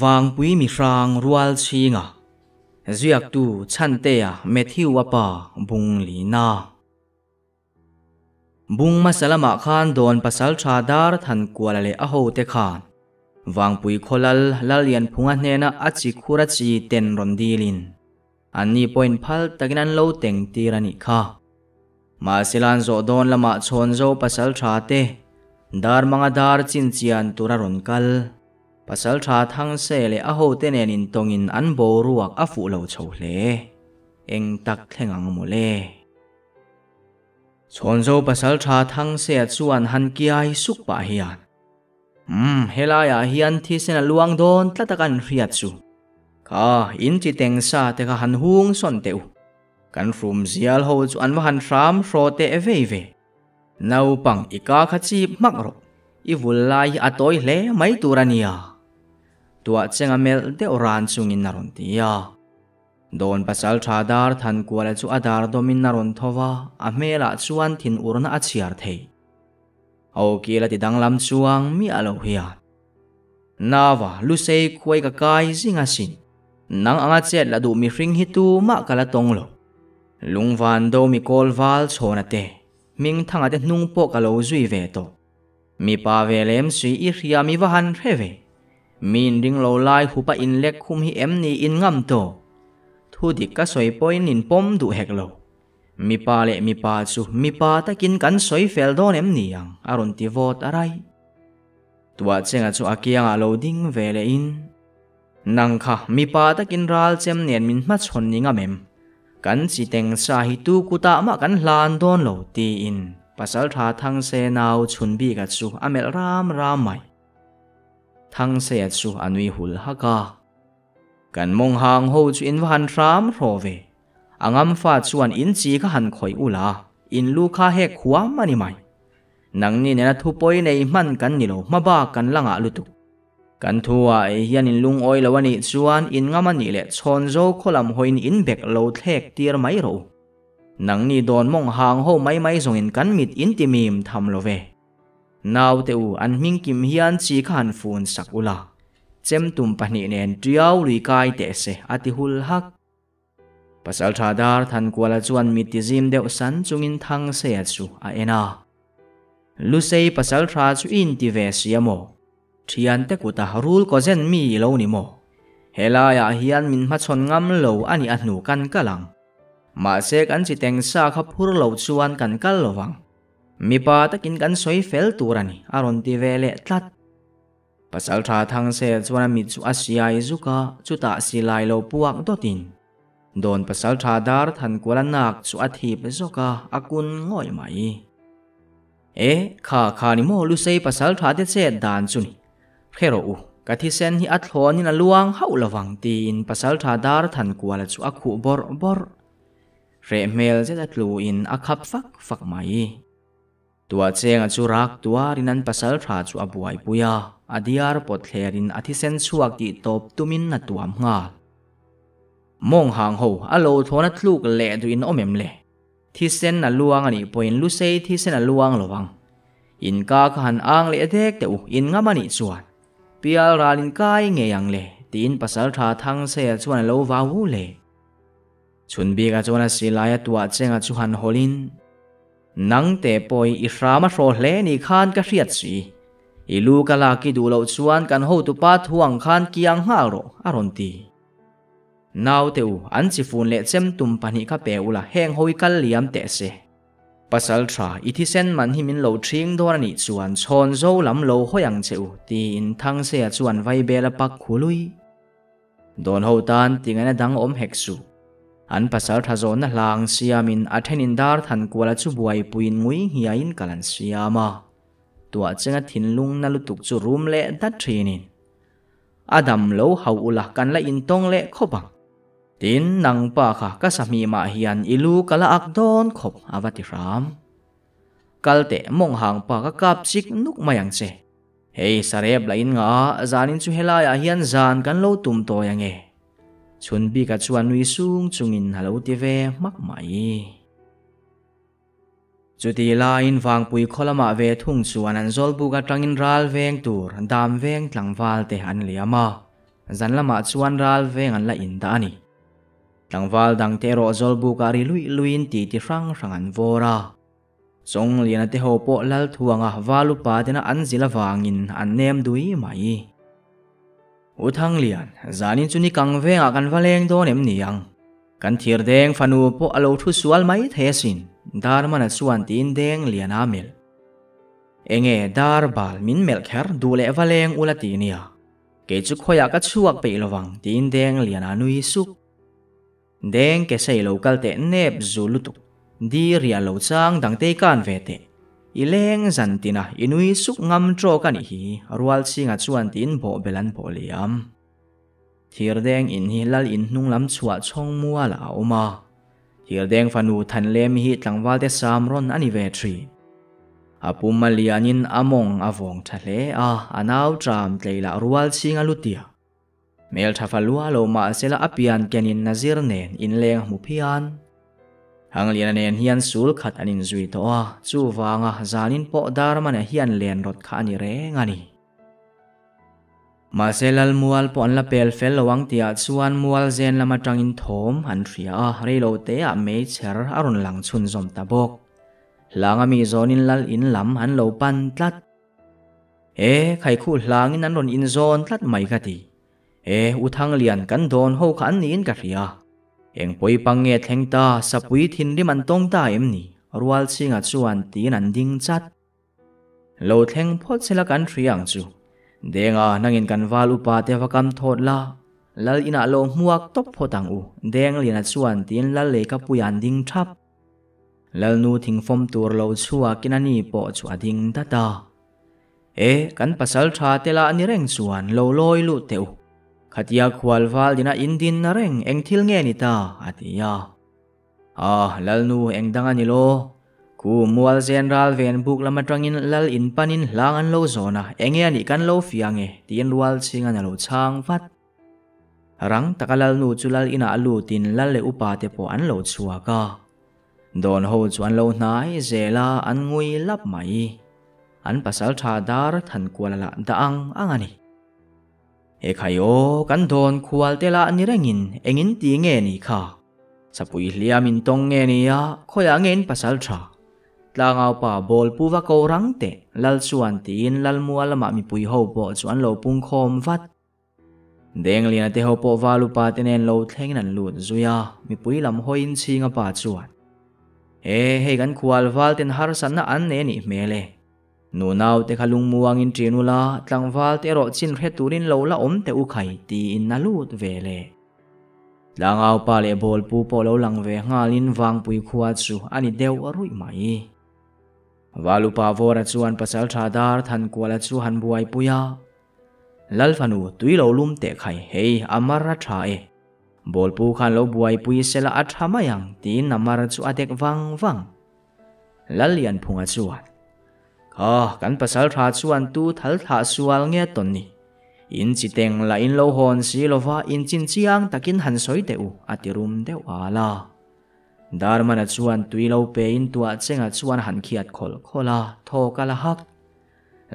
Vangpui Mihrang Rual Chhinga, Ziaktu Chhantea Matthew-a pa Bung Lina. Bung hmasa lamah khan Dawn Pasaltha Dar Thankuala leh a hote khan Vangpui Khawlal Lallianphunga hnena a chi khura chi ten rawn dilin Anni pawhin phal takin an lo teng tir a nih kha. Mahsela an zawh dawn lamah chhawn zo pasal tha te, dar manga dar chin chian tur a rawn kal. Pasal tha thang se leh a hote nen intawngin an boruak a fuh lo chho hle. Eng tak thleng ang maw le? Chhawnzo pasal tha thang se chuan han kiai suk pah hian. Umm, helaiah hian thisen a luang dawn tlat a kan hriat chu. Kha, in chi teng sa te kha han hung sawn teh u. Kan hrum zial ho chu an va han hram hraw teh vei ve. Naupang i ka kha chip hmak rawh, i vul lai hi a tawi hle mai tur a nia. Tuah cheng a melh deuh ran chungin a rawn ti a. Dawn pasal tha dar Thankuala chu a dar dawmin a rawn tho va, a hmelah chuan thinurna a chhiar thei. Aw kil a ti danglam chuang miah lo hian. Nava, Lusei khuai ka kai zing asin. Nang anga chet la duh mihring hi tumah ka la tawng lo. Lungvan do mi kawl val chhawna te, hming thanga te hnung pawh ka lo zui ve tawh. Mipa ve lem sui i hria mi va han hre ve. Mi inring lo lai hupa inlek khum hi em ni in ngam tawh. Thu dik ka sawi pawhin in pawm duh hek lo. Mipa leh mipa chu mipa takin kan sawi fel dawn em ni ang? a rawn ti vawt a rai. Tuahchenga chu a kiangah lo ding ve leh in, Nang kha mipa takin ral chem nen min hmachhawn ni ngam em? Kan chi teng sa hi tu kutah mah kan hlan dawn lo tiin Pasaltha Thangse nau chhun bika chu a melh ram ram mai. Thangseia chu a nui hul hak a. Kan mawng hang ho chu in va han hram hraw ve. A ngam fa chuan in chi kha han khawih ula, in lu kha hek huam a ni mai. Nangni nena thu pawi nei hman kan ni lo, hma bak kan la ngah lutuk. Kan thu ah ei hian in lungawi lo a nih chuan in ngam a nih leh chhawn zo khaw lam hawiin in bek lo thlek tir mai rawh u. Nangni dawn mawng hang ho mai mai zawngin kan mit in ti mim tham lo ve. Naute u, an hming kim hian chi kha han fun sak ula, chem tum pahnih nen tiau lui kai teh se, a ti hul hak. Pasaltha dar Thankuala chuan mit ti zim deuh san chungin Thangseia chu a en a. Lusei pasaltha chu i inti ve si a maw? Thiante kuta rul kaw zen mi i lo ni maw? Helaiah hian min hmachhawn ngam lo a nih a hnu kan kal ang. Mahse kan chi teng sa kha phur lo chuan kan kal lo vang. Mipa takin kan sawi fel tur a ni, a rawn ti ve leh tlat. Pasaltha Thangse chuan a mit chu a siai zuk a, chutah silai lo puak dawtin Dawn Pasaltha dar Thankuala nak chu a thip zawk a, a kun ngawih mai. E, kha kha ni maw Lusei Pasaltha te chet dan chu ni. Hre rawh u, ka thisen hi a thlawnin a luang hauh lovang tiin Pasaltha dar Thankuala chu a khuh bawrh bawrh. Hreh hmel zet a tlu in a khap fak fak mai. Tuahchenga chu rak tuarin an pasal tha chu a buaipui a, a diar pawt thlerin a thisen chhuak tih tawp tumin a tuam nghal. Mawng hang ho a lo thlawn a tluk leh duh in awm em le? Thisen a luang a nih pawhin Lusei thisen a luang lo ang. In ka kha han ang leh dek teh u, in ngam a nih chuan. Pial ral in kai ngei ang le, tiin pasal tha Thangseia chuan a lo vau hu le. Chhun bikah chuan a silai a tuah chengah chu han hawlin, Nang te pawh i hram a hraw hle ni khan ka hriat si. I lu ka lak i duh loh chuan kan hotupa thu ang khan kiang nghal rawh, a rawn ti. Naute u, an chi fun leh chem tum pahnih kha pe ula, heng ho i kal liam teh se. Pasal tha, i thisen man hi min lo ṭhing dawn a nih chuan chhawn zo lam lo hawi ang che u, tiin Thangseia chuan vaibel a pak khului. Dawn ho tan tingaina dang awm hek suh. An pasal tha zawnna hlang siamin a thenin dar than kuala chu buaipuiin ngui nghiaiin kal an siam a. Tuah chenga thinlung na lutuk chu rum leh dat thinin. A dam lo hauh ula kan la intawng leh khawp ang. Tin, nang pa kha ka sahmih mah hian i lu ka la ak dawn khawp a va ti hram. Kal teh mawng hang pa ka kap chik nuk mai ang che. Hei sarep la in nga a, zanin chu helaiah hian zan kan lo tum tawi ange. Chhun bika chuan nui sung chungin a lo ti ve hmak mai. Chuti laiin Vangpui khaw lamah ve thung chuan an zawlbuk atangin ral veng tur dam veng tlangval te an liam a. Zan lamah chuan ral veng an la indah a ni. Tlangval dangte erawh Zawlbukah ri luih luihin titi hrang hrang an vawr a. Chawngliana te ho pawh Lalthuanga val upa tena an zil avangin an nem dui mai. U Thanglian, zanin chu ni kang vengah kan va leng dawn em ni ang? Kan thir deng fanu pawh a lo thu sual mai thei asin, Darmana chuan tiin deng lian a melh. Enge dar bal min melh kher duh leh va leng ula ti nia. Kei chu khawiah ka chhuak peih lovang tiin deng lian a nui suk. Deng ke sei lo kal teh nep zu lutuk, di riah lo chang dangtei kan ve teh. I leng zan tina i nui suk ngam tawk a nih hi, rual chhinga chuan tiin bawhbel an bawh liam. Thirdeng in hi lal in hnung lam chhuah chhawng mualah a awm a. Thirdeng fanu Thanlemi hi tlangvalte sam rawn a ni ve thin. A pum a lianin a mawng a vawng tha hle a, a nau tram tleilah rual chhing a lutia. Hmeltha fa lua lo mahsela a pian kenin Nazir nen inleng a hmu phian. Hangliana nen hian sul khat an inzui tawh a, chuvanga zanin pawh Darmana hian len rawt kha a ni reng a ni. Mahse lal mual pawh an la pel fel lo ang tihah chuan mual zen lam atangin thawm an hria a, reilo teah meichher a rawn lang chhunzawm ta bawk. Hlanga mi zawnin lal in lam an lo pan tlat. E, khaikhu hlangin an rawn inzawn tlat mai ka ti. E, U Thanglian kan dawn ho kha an niin ka hria. Eng pawi pang nge thleng ta, sapui thinrim an tawng ta em ni? Rualchhinga chuan tiin an ding chat. Lo thleng phawt sela kan hria ang chu. Denga nangin kan val upa te va kam thawt la, Lal inah lo hmuak tawp phawt ang u, Dengliana chuan tiin Lal Leikapui an ding thap. Lalnu thingfawm tur lo chhuakin a ni pawh chu a ding dat a. E, kan pasal tha te lah ni reng chuan lo lawi lut teh u. Khatia khual val dina in din na reng eng thil nge ni ta? a ti a. Ah, Lalnu eng dang a ni lo. Ku mual zen ral ven buk lam atangin Lal in panin hlang an lo zawn a, enge a nih kan lo fiang e, tiin rual chhingan a lo chhang vat. Rang taka Lalnu chu Lal inah a lutin Lal leh upa te pawh an lo chhuak a. Dawn ho chu an lo hnai zel a, an ngui lap mai. An pasal tha dar than kual a lah dah ang ang a ni. He khai aw, kan dawn khual te lah ni rengin engin ti nge ni kha? Chapui hliam in tawng nge ni a, khawiah nge in pasal tha? Tlangau pa bawl pu va ko rang teh, Lal chuan tiin Lalmua lamah mipui ho pawh chu an lo pung khawm vat. Dengliana te ho pawh val upa te nen lo thlengin an lut zui a, mipui lam hawiin chhinga pa chuan, E, hei kan khual val ten harsatna an nei a nih hmel e. Nunau te kha lungmuangin ṭin ula, tlangval te erawh chin hre turin lo la awm teh u khai tiin a lut ve le. Tlangau pa leh bawlpu pawh lo lang ve nghalin Vangpui khua chu a ni deuh ruih mai. Valupa Vawra chuan pasalṭha dar Thankuala chu han buaipui a, Lal fanu tui lo lum teh khai hei a mar a ṭha e. Bawlpu khan lo buaipui sela a ṭha mai ang tiin a mar chu a dek vang vang. Lallianphunga chuan, Kha, kan pasal tha chuan tu thal thlah sual nge tawn ni? In chi teng lah in lo hawn si lova in chin chiang takin han sawi teh u, a ti rum deuh al a. Darmana chuan tui lo pe in tuah chenga chuan a han khiat khawlh khawlh a, thawk a la hak.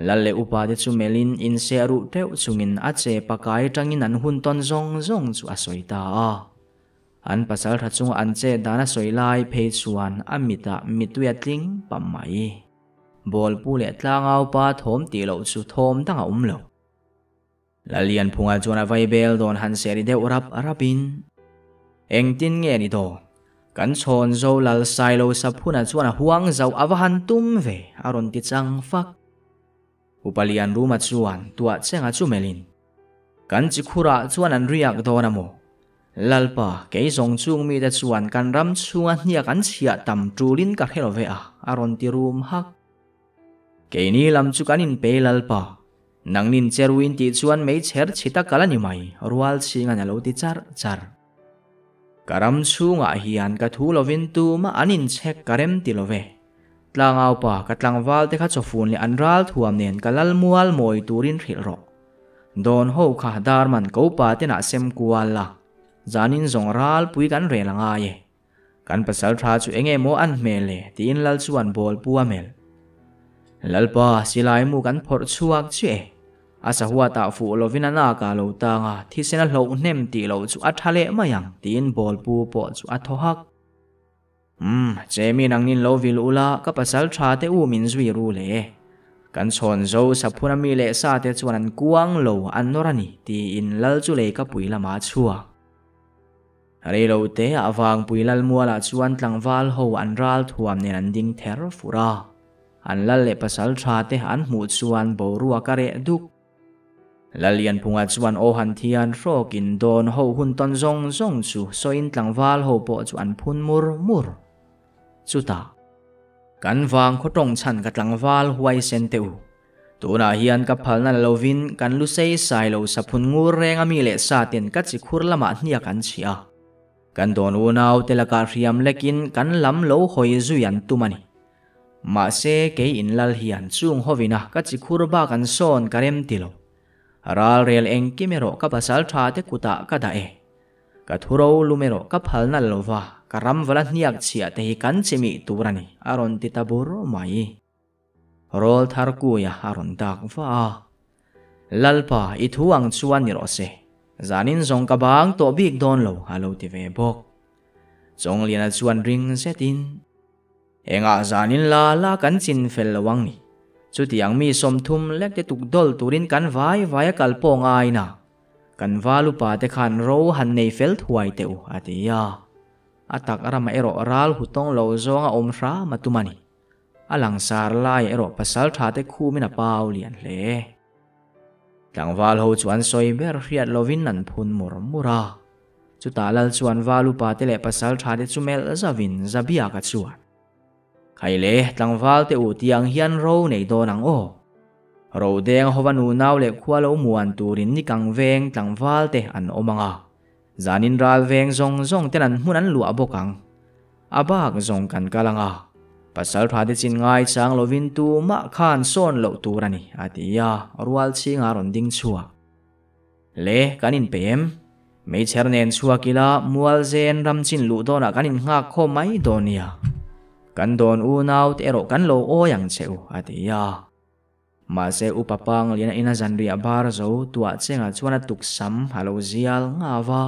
Lal leh upa te chu melhin inseh ruh teuh chungin a che pakai tangin an hun tawn zawng zawng chu a sawi ta a. An pasaltha chunga an chet dan a sawi lai phei chuan a mitah mitui a tling pam mai. Bawlpu leh tlangau pa thawm tih loh chu thawm dang a awm lo. Lalianphunga chuan a vaibel dawn han seri deuh rap rapin, Engtin nge ni dawn? Kan chhawn zo lal Sailo Saphuna chuan a huang zauh a va han tum ve, a rawn ti chang fak. Upa Lianruma chuan tuah chenga chu melhin, Kan chikhurah chuan an riak dawn a maw? Lalpa, kei zawng chung mite chuan kan ram chhunga hniak an chhiah tam tulin ka hre lo ve a, a rawn ti rum hak. Keini lam chu kan inpei Lalpa, nangnin cheruin tih chuan meichher chhita kal a ni mai, rual chhingan a lo ti char char. Ka ram chhungah hian ka thu lovin tumah an inchhek ka rem ti lo ve. Tlangaupa, ka tlangval te kha chawfun leh an ral thuam nen ka lal mual mawi turin hrilh rawh. Dawn ho kha darman ko pa tenah sem kual la, zanin zawng ral pui kan rel a ngai e. Kan pasal tha chu enge maw an hmel e tiin lal chuan bawl pu a melh. Lalpa, silai mu kan phawrh chhuak chiah e. A sahuatah fuh lovin a nak ah lo tang a, thisen a hloh hnem tih loh chu a tha leh mai ang tiin bawlpu pawh chu a thaw hak. Umm, Chemi nangnin lo vil ula, ka pasal tha te u min zui ru le. Kan chhawn zo saphun a mi leh sa te chuan an kuang lo an nawr a ni tiin lal chu lei ka pui lamah a chhuak. Reilo te ah Vangpui Lalmualah chuan tlangval ho an ral thuam nen an ding ther fur a. An lal leh pasal tha te an hmuh chuan boruak a reh duk. Lallianphunga chuan aw han thian hrawkin dawn ho hun tawn zawng zawng chu sawiin tlangval ho pawh chu an phun mur mur. Chutah. Kan vang khaw tawng chhan ka tlangval huaisen teh u. Tunah hian ka phalna la lovin kan lu sei sai lo saphun ngur reng a mi leh sa ten ka chi khur lamah hniak an chhiah a. Kan dawn unau te lakah hriam lekin kan lam lo hawi zui an tum a ni. Mahse kei in lal hian chung hovina ka chi khur bak an sawn ka rem ti lo. Ral rel engkim erawh ka pasal tha te kutah ka dah e. Ka thuro lum erawh ka phal nalh lova ka ram vala hniak chhiah te hi kan chi mih tur a ni a rawn ti ta bur mai. Rawl thar kuia a rawn dak va a. Lalpa, i thu ang chuan ni rawh se. Zanin zawng ka bang tawh bik dawn lo, a lo ti ve bawk. Chawngliana chuan ring zetin, Engah zanin la la kan chin fel lo ang ni. Chutiang mi 30 lek te tuk dawl turin kan vai vai a kal pawh ngaina. Kan val upa te khan ro han nei fel thuai teh u, a ti a. A tak ramah erawh ral hutawng lo zawnga awm hram a tum a ni. A langsar lai erawh pasal tha te khumin a pau lian hle. Tlangval ho chu an sawi ber hriat lovin an phun mur mur a. Chutah lal chuan val upa te leh pasal tha te chu melh zavin Zabiaka chuan, Khai le, tlangval te u tiang hian ro nei dawn ang aw. Ro deng hova nunau leh khua lo muan turin ni kang veng tlangval te an awm ang a. Zanin ral veng zawng zawng ten an hmun an luah bawk ang. A bak zawng kan kal ang a, pasal tha te chin ngai chang lovin tumah khan sawn loh tur a ni, a ti a, rual chhingah a rawn ding chhuak. Le, kan inpe em? Meichher nen chhuak ila mual zen ram chin luh dawnah kan innghak khawm mai dawn nia. Kan dawn unau te erawh kan lo awi ang che u, a ti a. Mahse upa Pangliana ina zanriah bar zo tuah chengah chuan a tuksam a lo zial ngau a,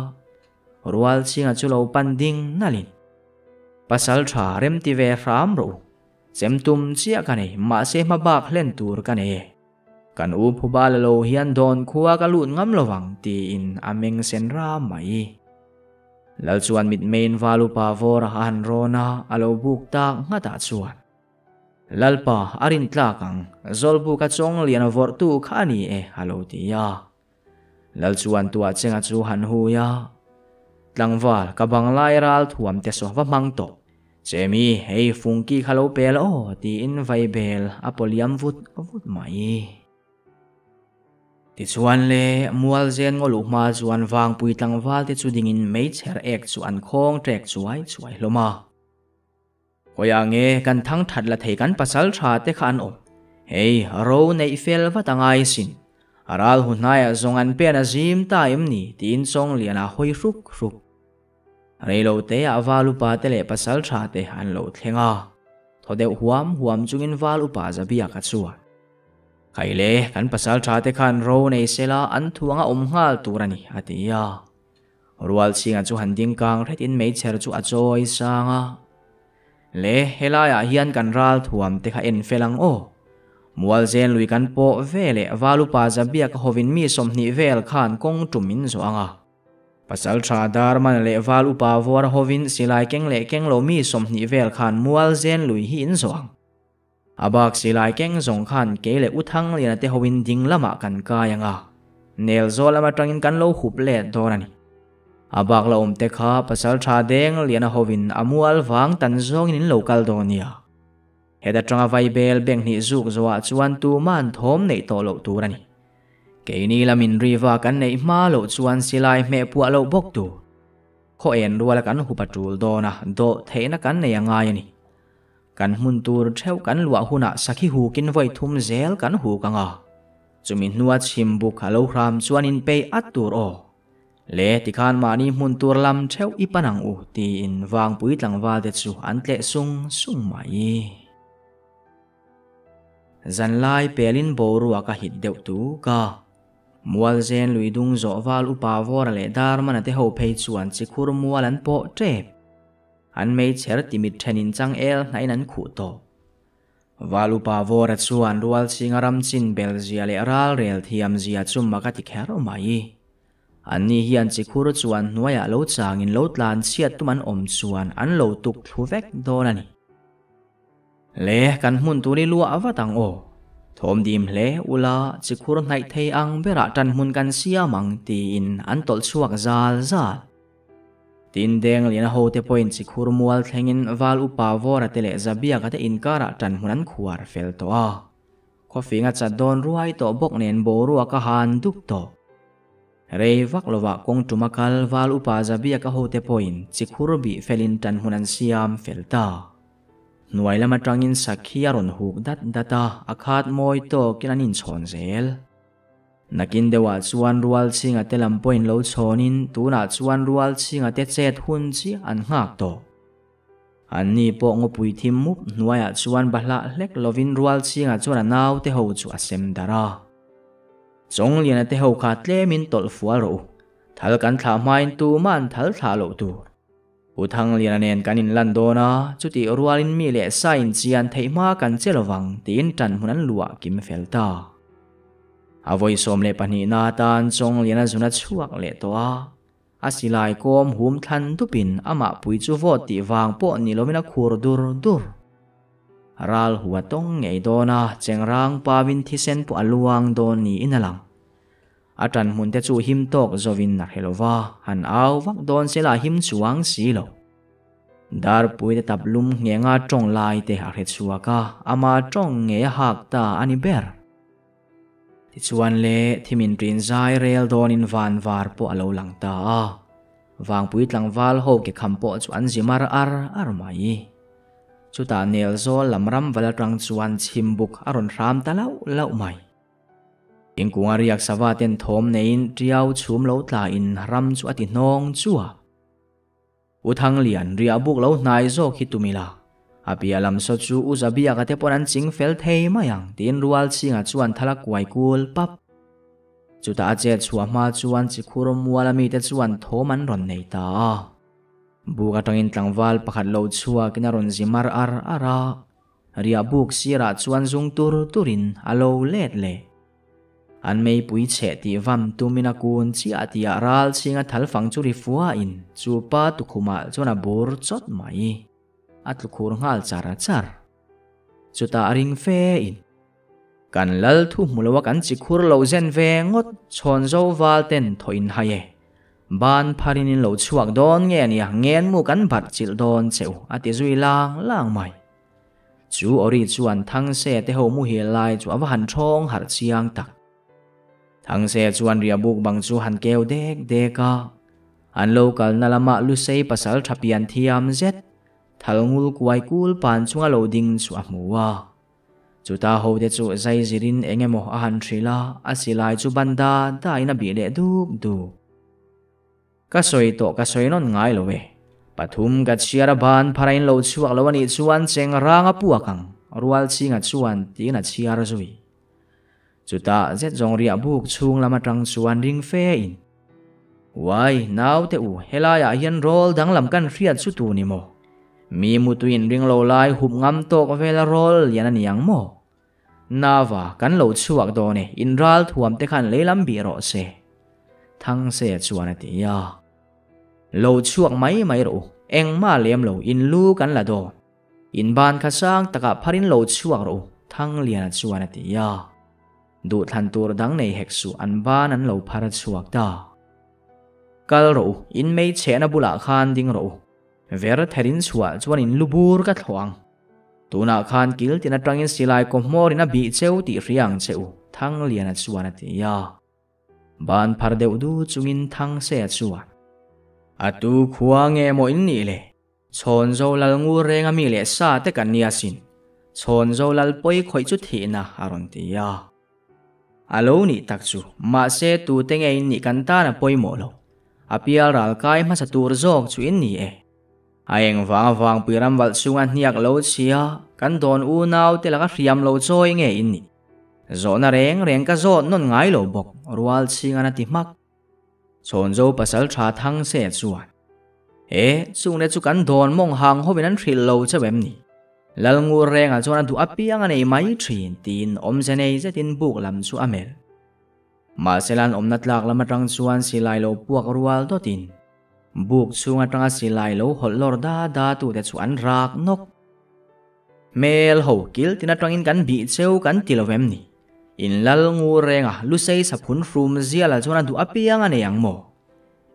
rual chhingah chu lo pan ding nalhin, Pasal tha rem ti ve hram rawh u, chem tum chiah ka nei, mahse hma bak hlen tur ka nei e. Kan u phuba la lo hian dawn khua ka lut ngam lo vang tiin a meng sen ram mai. Lal chuan mitmeiin val upa vawr a han rawn a, a lo buk tak nghatah chuan, Lalpa, a rin tlak ang, Zawlbu ka chawng lian a vawrhtu kha a ni e, a lo ti a. Lal chuan tuah chenga chu han hui a, Tlangval, ka banglai ral thuam te saw va hmang tawh. Chemi, hei fungki kha lo pel aw, tiin vaibel a pawliam vut vut mai. Tichuan le, Mualzen ngaw luh hma chuan Vangpui tlangval te chu dingin meichher ek chu an khawng ṭek chuai chuai hlawm a. Khawiah nge kan thang that la thei kan pasal tha te kha an awm? Hei, ro neih fel vat a ngai sin. A ral hu hnaiah zawng an pen a zim ta em ni? tiin Chawngliana hawi hruk hruk. Reilo te ah val upa te leh pasal tha te an lo thleng a. Thaw deuh huam huam chungin val upa Zabiaka chuan, Khai le, kan pasal tha te khan ro nei sela an thuang a awm nghal tur a ni, a ti a. Rual chhinga chu han ding kang hretin meichher chu a chawi sang a. Le, helaiah hian kan ral thuam te kha en fel ang aw. Mualzen lui kan pawh ve leh Valupa Zabiaka hovin mi 20 vel khan kawng tum in zawh ang a. Pasal tha Darmana leh Val upa Vawra hovin silai keng leh keng lo mi 20 vel khan Mualzen lui hi in zawh ang. A bak silai keng zawng khan kei leh U Thangliana te hoin ding lamah kan kai ang a, nel zawl lam atangin kan lo hup let dawn a ni. A bak la awm te kha pasal tha deng liana hoin a mual vang tan zawngin in lo kal dawn nia. Heta tanga vaibel bank hnih zuk zawhah chuan tuma'n thawm neih tawh loh tur a ni. Keini lamin riva kan neih hma loh chuan silai hmeh puah loh bawk tur. Khaw en ruala kan hup a tul dawn a, dawh theihna kan nei a ngai a ni. Kan hmun tur theuh kan luah hunah sakhi hukin vawi thum zel kan huk ang a, chumi hnua chhim buk a lo hram chuan inpeih at tur aw. Le tikhan mahni hmun tur lam theuh i pan ang u tiin Vangpui tlangval te chu an tleh sung sung mai. Zanlai pelin boruak a hit deuh tuk a. Mualzen lui dung zawh val upa Vawra leh Darmana te ho phei chuan chikhur mual an pawh tep. An meichher timit thenin changel hnahin an khuh tawh. Val upa Vawra chuan Rualchhinga ram chin bel zia leh ral rel thiam zia chu mak a ti kher mai. Anni hian chikhur chuan hnuaiah lo changin lo tlan chhiat tum an awm chuan an lo tuk thlu vek dawn a ni. Le, kan hmun tur i luah vat ang aw. Thawm dim hle ula, chikhur hnaih thei ang berah tan hmun kan siam ang tiin an tawlh chhuak zal zal. Tin, Dengliana hote pawhin chikhur mual thlengin Val Upa Vawra te leh Zabiaka te inkarah tan hmun an khuar fel tawh a. Khawfing a chat dawn ruai tawh bawk nen boruak a han dup tawh. Rei vak lovah kawng tuma kal Val Upa Zabiaka hote pawhin chikhur bih felin tan hmun an siam fel ta. Hnuai lam atangin sakhi a rawn huk dat dat a, a khat mawi tawkin an inchhawn zel. Nakin deuhah chuan Rualchhinga te lam pawhin lo chhawnin tunah chuan Rualchhinga te chet hun chiah an nghak tawh. Anni pawh ngawpui thim mup hnuaiah chuan bahlah hlek lovin Rualchhinga chuan a naute ho chu a sem darh a. Chawngliana te ho kha tlemin tawlh fual rawh u, thal kan thlah hmain tuma'n thal thlah loh tur. U Thangliana nen kan inlan dawn a, chutih rualin mi leh sa inchian theih hma kan che lovang tiin ṭan hmun an luah kim fel ta. A vawi 12 na atan Chawngliana zun a chhuak leh tawh a, a silai kawm hum thlan dupin amah pui chu vawt tih vang pawh ni lovin a khur dur dur. Ral hua tawng ngei dawn a, chengrang pawin thisen pawh a luang dawn niin a lang. A ṭan hmun te chu him tawk zovin a hre lo va, han au vak dawn se lah him chuang si lo. Darpui te tap lum nghenga ṭawng lai te a hre chhuak a, ama ṭawng ngei a hak ta a ni ber. Tichuan le, thimin ṭin zai rel dawnin van var pawh a lo lang ta a, Vangpui tlangval ho ke kham pawh chu an zi mar ar ar mai. Chutah Nelzawl lam ram val aṭang chuan chhimbuk a rawn hram ta lauh lauh mai. Thingkung a riak sava ten thawm neiin tiau chhum lo tla in ram chu a ti hnawng chu a. U Thanglian riah buk lo hnai zawk hi tum ila, a piah lam saw chu U Zabiaka te pawn an ching fel thei mai ang tiin Rualchhinga chuan thal a kuai kul pap. Chutah a chet chhuah hma chuan Chikhur mual a mite chuan thawm an rawn nei ta a. Buk atangin tlangval pakhat lo chhuakin a rawn zi mar ar ar a. Riah buk sirah chuan zung tur turin a lo let leh. An meipui cheh tih vam tumin a kun chiah tihah ral chhinga thal fang chu ri fuahin chu pa tukhumah chuan a bur chawt mai. A tlu khur nghal char char. Chutah a ring fe in. Kan lal thu hmu loa kan chi khur lo zen ve ngawt chhawn zo val ten thaw in hai e. Ban pharin in lo chhuak dawn nge ania ngen mu kan barh chilh dawn che u a ti zui lang lang mai. Chu Ori chuan Thangse te ho muhil lai chu a va han ṭhawng harh chiang tak. Thangse chuan riahbuk bang chu han keu dek dek a, an lo kalna lamah Lusei pasal ṭha pian thiam zet, thalngul kuai kul pan chunga lo ding chu a hmu a. Chuta hote chu zai zirin eng emaw a han hrilh a, a silai chu ban da dain a bih leh duk duk. Ka sawi tawh ka sawi nawn ngai lo e. Pathum ka chhiar a ban phar a in lo chhuak lo a nih chuan cheng rang a puak ang, Rualchhinga chuan tiin a chhiar zui. Chutah zet zawng riah buk chhung lam atang chuan ring fe in. Uai, naute u, helaiah hian rawl danglam kan hriat chu tu ni maw? Mi mutuin ring lo lai hup ngam tawk vela rawl lian a ni ang maw? Nava, kan lo chhuak dawn e, in ral thuam te khan leilam bih rawh se. Thangse chuan a ti a. Lo chhuak mai mai rawh u, engmah lem lo, in lu kan la dawn. In ban kha sang takah pharin lo chhuak rawh u, Thangliana chuan a ti a. Duhthlan tur dang nei hek suh an ban an lo phar chhuak ta. Kal rawh u, in mei chhehna bulah khan ding rawh u. Ver therin chhuah chuan in lu bur ka thlawh ang. Tunah khan kil tin atangin silai kaw hmawrin a bih cheu tih hria ang che u, Thangliana chuan a ti a. Ban phar deuh du chungin Thangse chuan, A tu khua nge maw in nih le? Chhawn zo lal ngur renga mi leh sa te kan nia sin. Chhawn zo lal pawi khawih chu thihna a rawn ti a. A lo nih tak chu, mahse tute nge in nih kan tan a pawimawh lo. A pial ral kai hmasa tur zawk chu in ni e. A eng vanga vangpui ram valh chunga hniak lo chhia kan dawn unau te laka hriam lo chawi nge in nih? Zawhna reng reng ka zawt nawn ngai lo bawk, rual chhingan a ti hmak. Chhawnzo pasaltha Thangse chuan, E, chungte chu kan dawn mawng hang hovin an hrilh lo chauh em ni? Lalngur rengah chuan a duh apiang a nei mai thin, tiin awmze nei zetin buk lam chu a melh. Mahsela an awmna tlak lam atang chuan silai lo puak rual dawtin buk chhung atanga silai lo hawlh lawr da da tute chu an rak nawk. Hmel ho kil tin atangin kan bih cheu kan ti lo em ni? In Lalngur renga lusei saphun hrum ziala chuan a duh apiang a nei ang maw?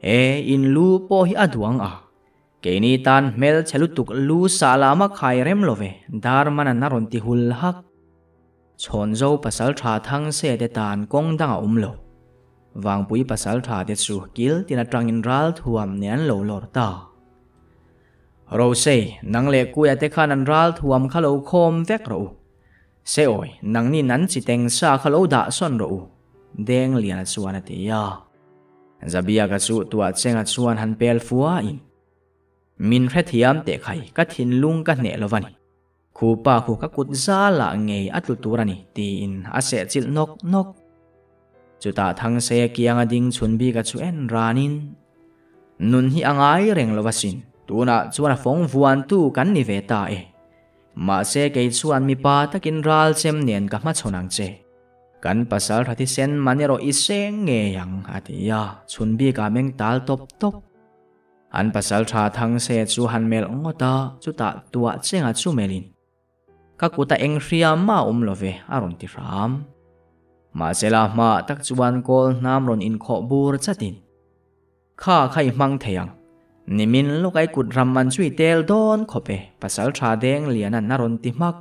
E, in lu pawh hi a duang a. Keini tan hmel chhe lutuk lu sah lama khai rem lo ve, Darman-a'n a rawn ti hul hak. Chhawnzo pasaltha Thangse te tan kawng dang a awm lo. Vangpui pasaltha te chu kil tin atangin ral thuam nen an lo lawr ta. Rosei, nang leh Kuia te khan an ral thuam kha lo khawm vek rawh u. Seawi, nangni nan chi teng sa kha lo dah sawn rawh u, Dengliana chuan a ti a. Zabiaka chu tuah chenga chuan han pel fua in, Min hrethiam teh khai, ka thinlung ka hneh lo va ni. Khu pa khu ka kut zalah ngei a tlu tur a ni, tiin a sehchilh nawk nawk. Chutah Thangseia kianga ding chhun bika chu en ranin, Nun hi a ngai reng lo va sin, tunah chuan a fawng vuantu kan ni ve ta e. Mahse kei chuan mipa takin ral chem nen ka hmachhawn ang che. Kan pasal tha thisen man erawh i seng ngei ang, a ti a, chhun bikah meng tal tawp tawp. An pasal tha Thangse chu han melh ngawt a, chutah tuah chenga chu melhin, Ka kuta eng hria mah awm lo ve, a rawn ti hram. Mahsela hmaah tak chuan kawl hnam rawn inkhawh bur chatin, Kha kha i hmang thei ang. Nimin lawk ai kut ram man chu i tel dawn khawp e, pasal tha deng lianan a rawn ti hmak.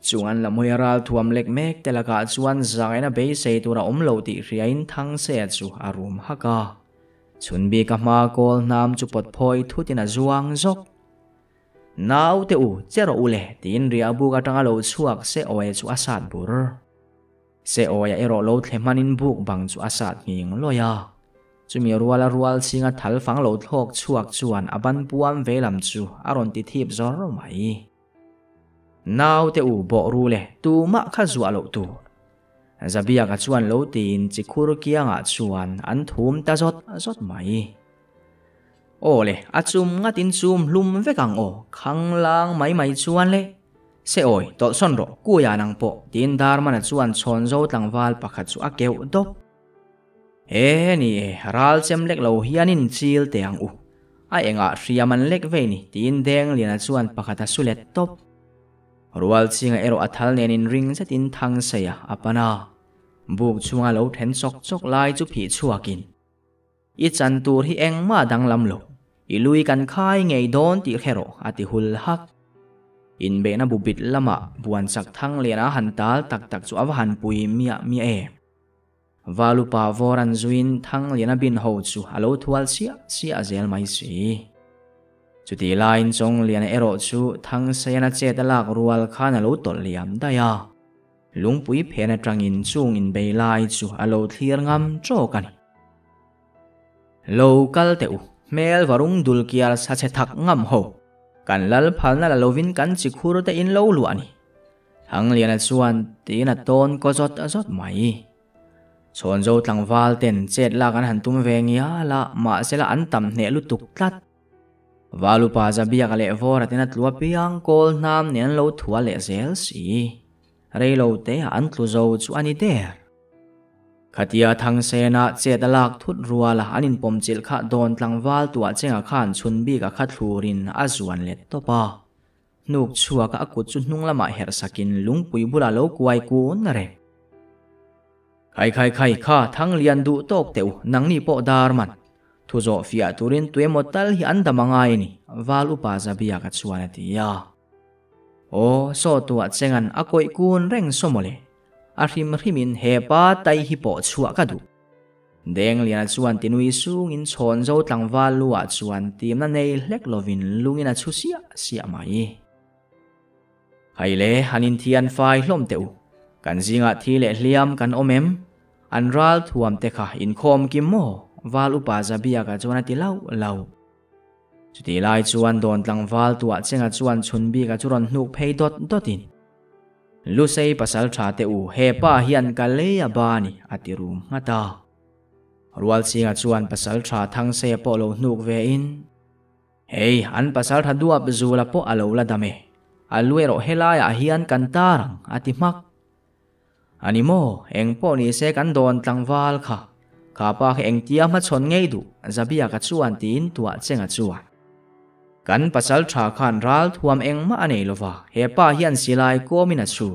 Chung an la hmui a ral thuam lek mek te lakah chuan zangaina beisei tur a awm lo tih hriain Thangseia chu a rum hak a. Chhun bik a hma kawl hnam chu pawt phawi thutin a zuang zawk. Naute u, che rawh u le, tiin riah buk atanga lo chhuak se awi chu a sat bur. Se awia erawh lo thle hmanin buk bang chu a sat nghing lawih a. Chumi ruala rual chinga thal fang lo thlawk chhuak chuan a ban puam veilam chu a rawn ti thip zawr mai. Naute u bawh ru le, tumah kha zuah loh tur. Zabiaka chuan lo tiin chikhur kiangah chuan an thum ta zawt zawt mai. Aw le, a chum ngatin chum hlum vek ang aw, khanglang mai mai chuan le. Se awi, tawlhsawn rawh, kuia nang pawh, tiin Darmana chuan chhawnzo tlangval pakhat chu a keuh dawp. He ni e, ral chem lek lo hianin chil teh ang u. A engah hriam an lek vei ni, tiin Dengliana chuan pakhat a su let tawp. Rualchinga erawh a thal nen inring zetin Thangseia a pan a, buk chhunga lo then chawk chawk lai chu phih chhuakin, I chan tur hi engmah danglam lo, i lui kan khai ngei dawn tih hre rawh, a ti hul hak. Inbeihna bu bit lamah buanchak Thangliana a han tal tak tak chu a va han pui miah miah em. Valupa vawr an zuiin Thangliana bin ho chu a lo thual chiah chiah zel mai si. Chutih laiin Chawngliana erawh chu Thangsaiana chet a lak rual khan a lo tawlh liam daih a. Lungpui phen atangin chung inbei lai chu a lo thlir ngam tawk a ni. Lo kal teh u, hmel varung dul kiar sa chhe thak ngam ho. Kan lal phalna la lovin kan chi khur te in lo luah a ni. Thangliana chuan tiin a tawn kaw zawt zawt mai. Chhawnzo tlangval ten chet lak an han tum ve ngial a, mahsela an tam hneh lutuk tlat. Valupa Zabiaka leh Vawra ten a tlu apiang kawl hnam nen an lo thua leh zel si. Reilo te ah an tlu zo chu a ni der. Khatia Thangsena chet a lak thut ruala an inpawmchilh kha dawn tlangval tuah chengah khan chhun bik a kha thlurin a zuan let tawp a. Hnuk chhuaka a kut chu hnung lamah herh sakin lungpui bulah lo kuai kun reng. Khai khai khai kha thang lian duh tawk teh u, nangni pawh dar man. Thu zawh fiah turin tuemaw tal hi an dam a ngai a ni, Val upa Zabiaka chuan a ti a. Aw, saw tuah chengan a kawih kun reng saw mawle. A hrim hrimin he pa tai hi pawh chhuah ka duh. Dengliana chuan tinui sungin chhawnzo tlangval lu ah chuan timna nei hlek lovin lungin a chhu siah siah mai. Hei le, han inthian fai hlawm teh u. Kan zingah thi leh hliam kan awm em? An ral thuam te kha inkhawm kim maw? Val upa Zabiaka chuan a ti lauh lauh. Chutih lai chuan dawn tlangval tuah chenga chuan chhun bika chu rawn hnuk phei dawt dawtin, Lusei pasal tha te u, he pa hian ka lei a ba ni, a ti rum nghat a. Rualchinga chuan pasal tha Thangseia pawh lo hnuk ve in, Hei, an pasal tha duap zula pawh a lo la dam e, a lu erawh helaiah hian kan tar ang, a ti hmak. A ni maw, eng pawh ni se kan dawn tlangval kha, kha pa kha engtia hmachhawn ngei duh, Zabiaka chuan tiin tuah chenga chuan. Kan pasal tha khan ral thuam engmah a nei lova, he pa hian silai kawmin a chhu.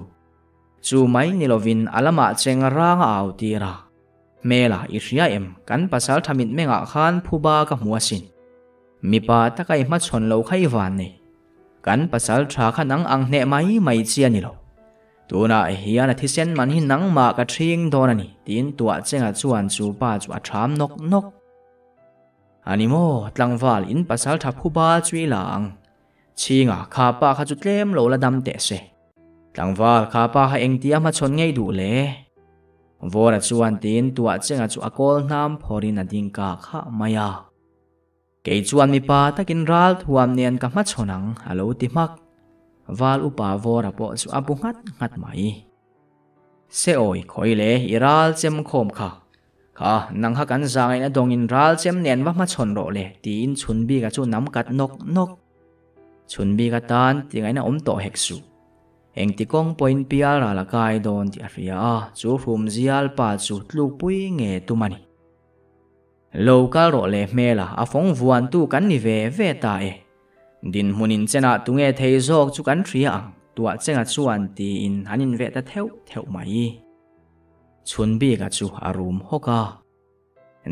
Chu mai ni lovin a lamah cheng rang a au tir a. Hmela, i hria em, kan pasal tha mitmengah khan phuba ka hmu asin. Mipa taka i hmachhawn lo kha i van nei. Kan pasal tha kha nang ang hneh mai mai chi a ni lo. Tunah hian a thisen man hi nangmah ka ṭhing dawn a ni, tiin tuah chenga chuan chu pa chu a ṭham nawk nawk. A ni maw, tlangval in pasal ṭha phuba chu i la ang. Chhinga, kha pa kha chu tlem lo la dam teh se. Tlangval, kha pa kha engtia hmachhawn ngei duh le? Vawra chuan tiin tuah chenga chu a kawl hnam phawrin a ding kak hah mai a. Kei chuan mipa takin ral thuam nen ka hmachhawn ang, a lo ti hmak. Val upa Vawra pawh chu a bu nghat nghat mai. Se awi, khawi le, i ral chem khawm kha. Kha, nang kha kan zangaihna dawngin ral chem nen va hmachhawn rawh le, tiin Chhunbika chu nam kat nawk nawk. Chhunbika tan tingaihna awm tawh hek suh. Engti kawng pawhin pial ral a kai dawn tih a hria a, chu hrumzial pa chu tlukpui nge tum a ni. Lo kal rawh le hmela a fawng vuantu kan ni ve ve ta e. Dinhmun in chenah tunge thei zawk chu kan hria ang, tuah chenga chuan tiin an inveh ta theuh theuh mai. Chhun bika chu a rum hawk a.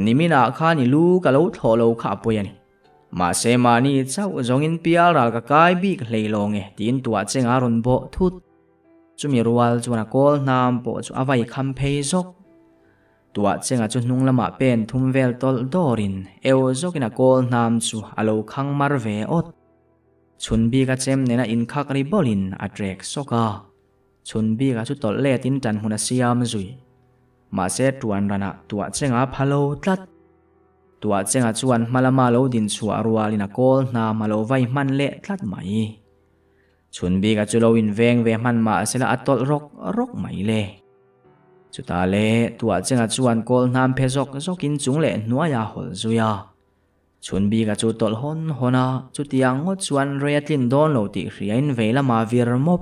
Niminah khan i lu ka lo thlawh lo kha a pawi a ni. Mahse mahni chauh zawngin pial ral ka kai bik hlei lawng e tiin tuah chenga a rawn bawh thut. Chumi rual chuan a kawl hnam pawh chu a vai kham phei zawk. Tuah chenga chu hnung lamah pen thum vel tawlh dawrin eu zawkin a kawl hnam chu a lo khang mar ve awt. Chhun bika chem nena inkhak ri bawlin a trek sawk a. Chhun bika chu tawlh letin tan hmun a siam zui. Mahse tuan ranah tuah chenga a pha lo tlat. Tuah chenga chuan hma lama lo din chhuah rualin a kawl hnam a lo vai hman leh tlat mai. Chhun bika chu lo inveng ve hman mahsela a tawlh rawk rawk mai le. Chutah le tuah chenga chuan kawl hnam phe zawk zawkin chung leh hnuaia hawl zui a. Chhun bika chu tawlh hawn hawn a, chutiang ngawt chuan rei a tlin dawn lo tih hriain vei lama vir mawp.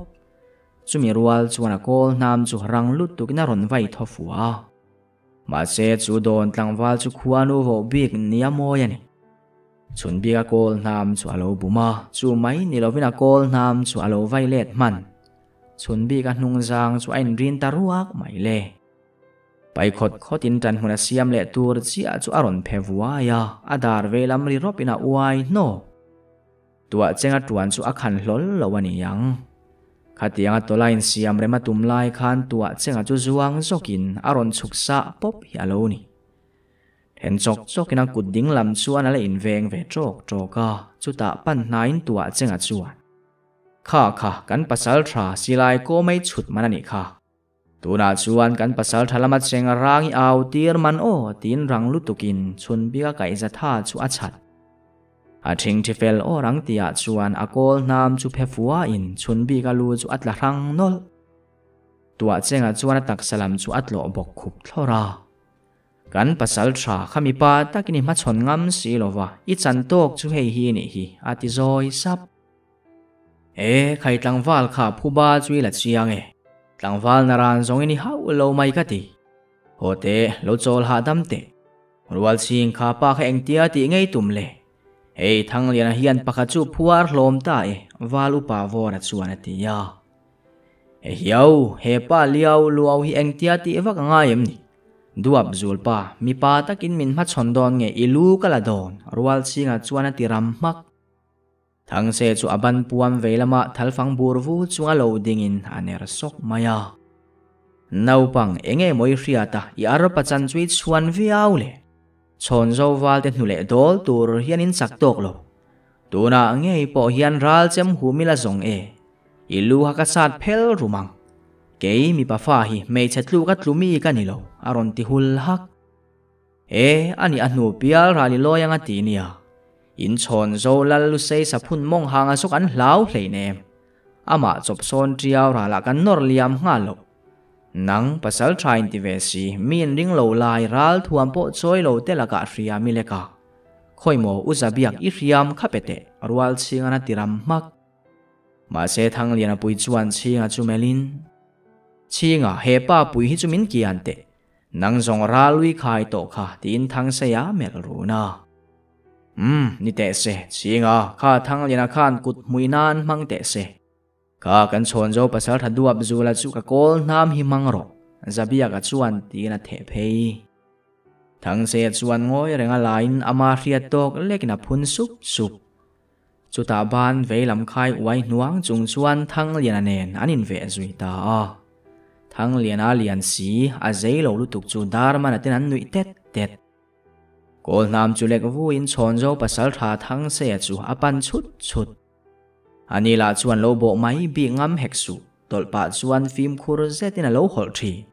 Chumi rual chuan a kawl hnam chu rang lutukin a rawn vai thaw fuh a. Mahse chu dawn tlangval chu khuanu voh bik nia mawi a ni. Chhun bika kawl hnam chu a lo bum a, chu mai ni lovin a kawl hnam chu a lo vai let hman. Chhun bik a hnung zang chu a inrin ta ruak mai le. Pai khawt khawt in tan hmun a siam leh tur chiah chu a rawn phe vuai a, a dar vei lam ri rawp in a uai hnawk. Tuah cheng a tuan chu a khan hlawl lo a ni ang. Khatiang a tawla in siam rem a tum lai khan tuah cheng a chu zuang zawk in a rawn chhuk sah pawp hi a lo ni. Then chawk chawk in a kut ding lam chuan a la inveng ve tawk tawk a, chutah pan hnaiin tuah cheng a chuan. Kha kha, kan pasal tha silai kaw mai chhut man a nih kha. Tunah chuan kan pasal tha lama cheng rang i au tir man aw tiin rang lutukin chhun bika kaihza tha chu a chhat. A thingthi fel aw rang tihah chuan a kawl hnam chu phe fuain chhun bika lu chu a tla hrang nawlh. Tuah chengah chuan a taksa lam chu a tlawh bawk khup thlawr a. Kan pasal tha kha mipa takin i hmachhawn ngam si lova, i chan tawk chu hei hi nih hi, a ti zawi sap. E, khai tlangval kha phuba chu i la chiang e, tlangval naran zawngin i hauh lo mai ka ti. Haw teh, lo chawl hahdam teh. Rualchhing kha pa kha engtia tih ngei tum le? Hei Thangliana hian pakhat chu phuar hlawm ta e, Val upa Vawra chuan a ti a. Ehiau, he pa liau luau hi engtia tih vak a ngai em ni? Duap Zulpa, mipa takin min hmachhawn dawn nge i lu ka la dawn? Rualchhinga chuan a ti ram hmak. Thangse chu a ban puam vei lama thalfang bur vu chunga lo dingin a ner sawk mai a. Naupang, enge maw i hriat a, i arpa chan chu i chhuan viau le. Chhawn zo valte hnu leh dawl tur hian in chak tawk lo. Tunah ngei pawh hian ral chem hum ila zawng e. I lu ha ka sat phel rum ang. Kei mipa fa hi hmeichhe tluk a tlu mi ka ni lo, a rawn ti hul hak. E, ani a hnu pial ral i lawi ang a ti nia. In chhawn zo lal lusei saphun mawng hanga zawk an hlau hleinem. Amah chawp sawn tiau ralah kan nawr liam nghal loh. Nang pasal tha in ti ve si, mi in ring lo lai ral thuam pawh chawi lo te lakah hria mi leka. Khawi maw u Zabiak i hriam kha pe teh, rual chhingan a ti ram hmak. Mahse Thangliana pui chuan chhinga chu melhin, Chhinga, he pa pui hi chu min kian teh. Nang zawng ral ui khai tawh kha tiin Thangseia melh run a. Umm, ni teh se, Chhinga, kha Thangliana khan kut hmui nan hmang teh se. Ka kan chhawn zo pasal tha duap zula chu ka kawl hnam hi hmang rawh, Zabiaka chuan tiin a theh phei. Thangseia chuan ngawi renga laiin ama hriat tawk lekin a phun sup sup. Chutah ban veilam khai uai hnuang chung chuan Thangliana nen an inveh zui ta a. Thangliana lian si a zei lo lutuk chu Darmana ten an nuih tet tet. Kawl hnam chu lek vuin chhawn zo pasal tha Thangseia chu a pan chhut chhut. Ani lah chuan lo bawh mai bik ngam hek suh, tawlh pah chuan fimkhur zetin a lo hawlh thin.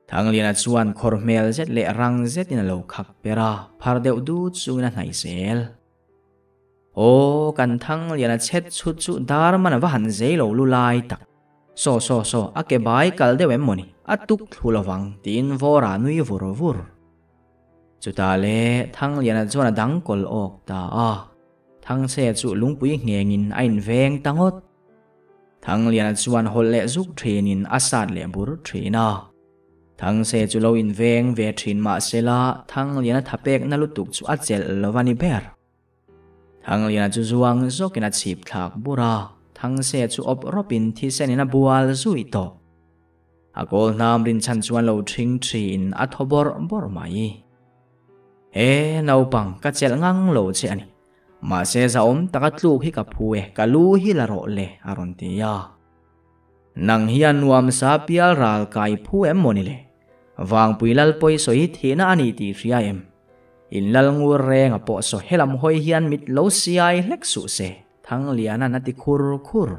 Thangliana chuan khawr hmel zet leh rang zetin a lo khak per a, phar deuh dut chungin a hnaih zel. Aw, kan Thangliana chhet chhut chu dar man a va han zei lo lu lai tak. Saw saw saw, a ke bai kal deuh em mawni, a tuk thlu lovang, tiin Vawra nui vur vur. Chutah le Thangliana chuan a dang kawl awk ta a. Thangchhe chu lungpui nghengin a inveng ta ngawt. Thangliana chuan hawlh leh zuk thinin a sat leh bur thin a. Thangchhe chu lo inveng ve thin mah sela Thangliana thapekna lutuk chu a chelh lo a ni ber. Thangliana chu zuang zawkin a chhip thlak bur a, Thangchhe chu awp rawpin thisenin a bual zui tawh. A kawl hnam rinchhan chuan lo thing thin a thaw bawrh bawrh mai. He naupang ka chelh ngang lo che a ni. Mahse zahawm taka tluk hi ka phu e, ka lu hi la rawh le a rawn ti a. Nang hian nuamsa pial ral kai phu em maw ni le? Vangpui lal pawi sawi hi thihna a ni tih hria em? In lal ngur renga pawh saw helam hawi hian mit lo siai hlek suh se, Thangliana'n a ti khur khur.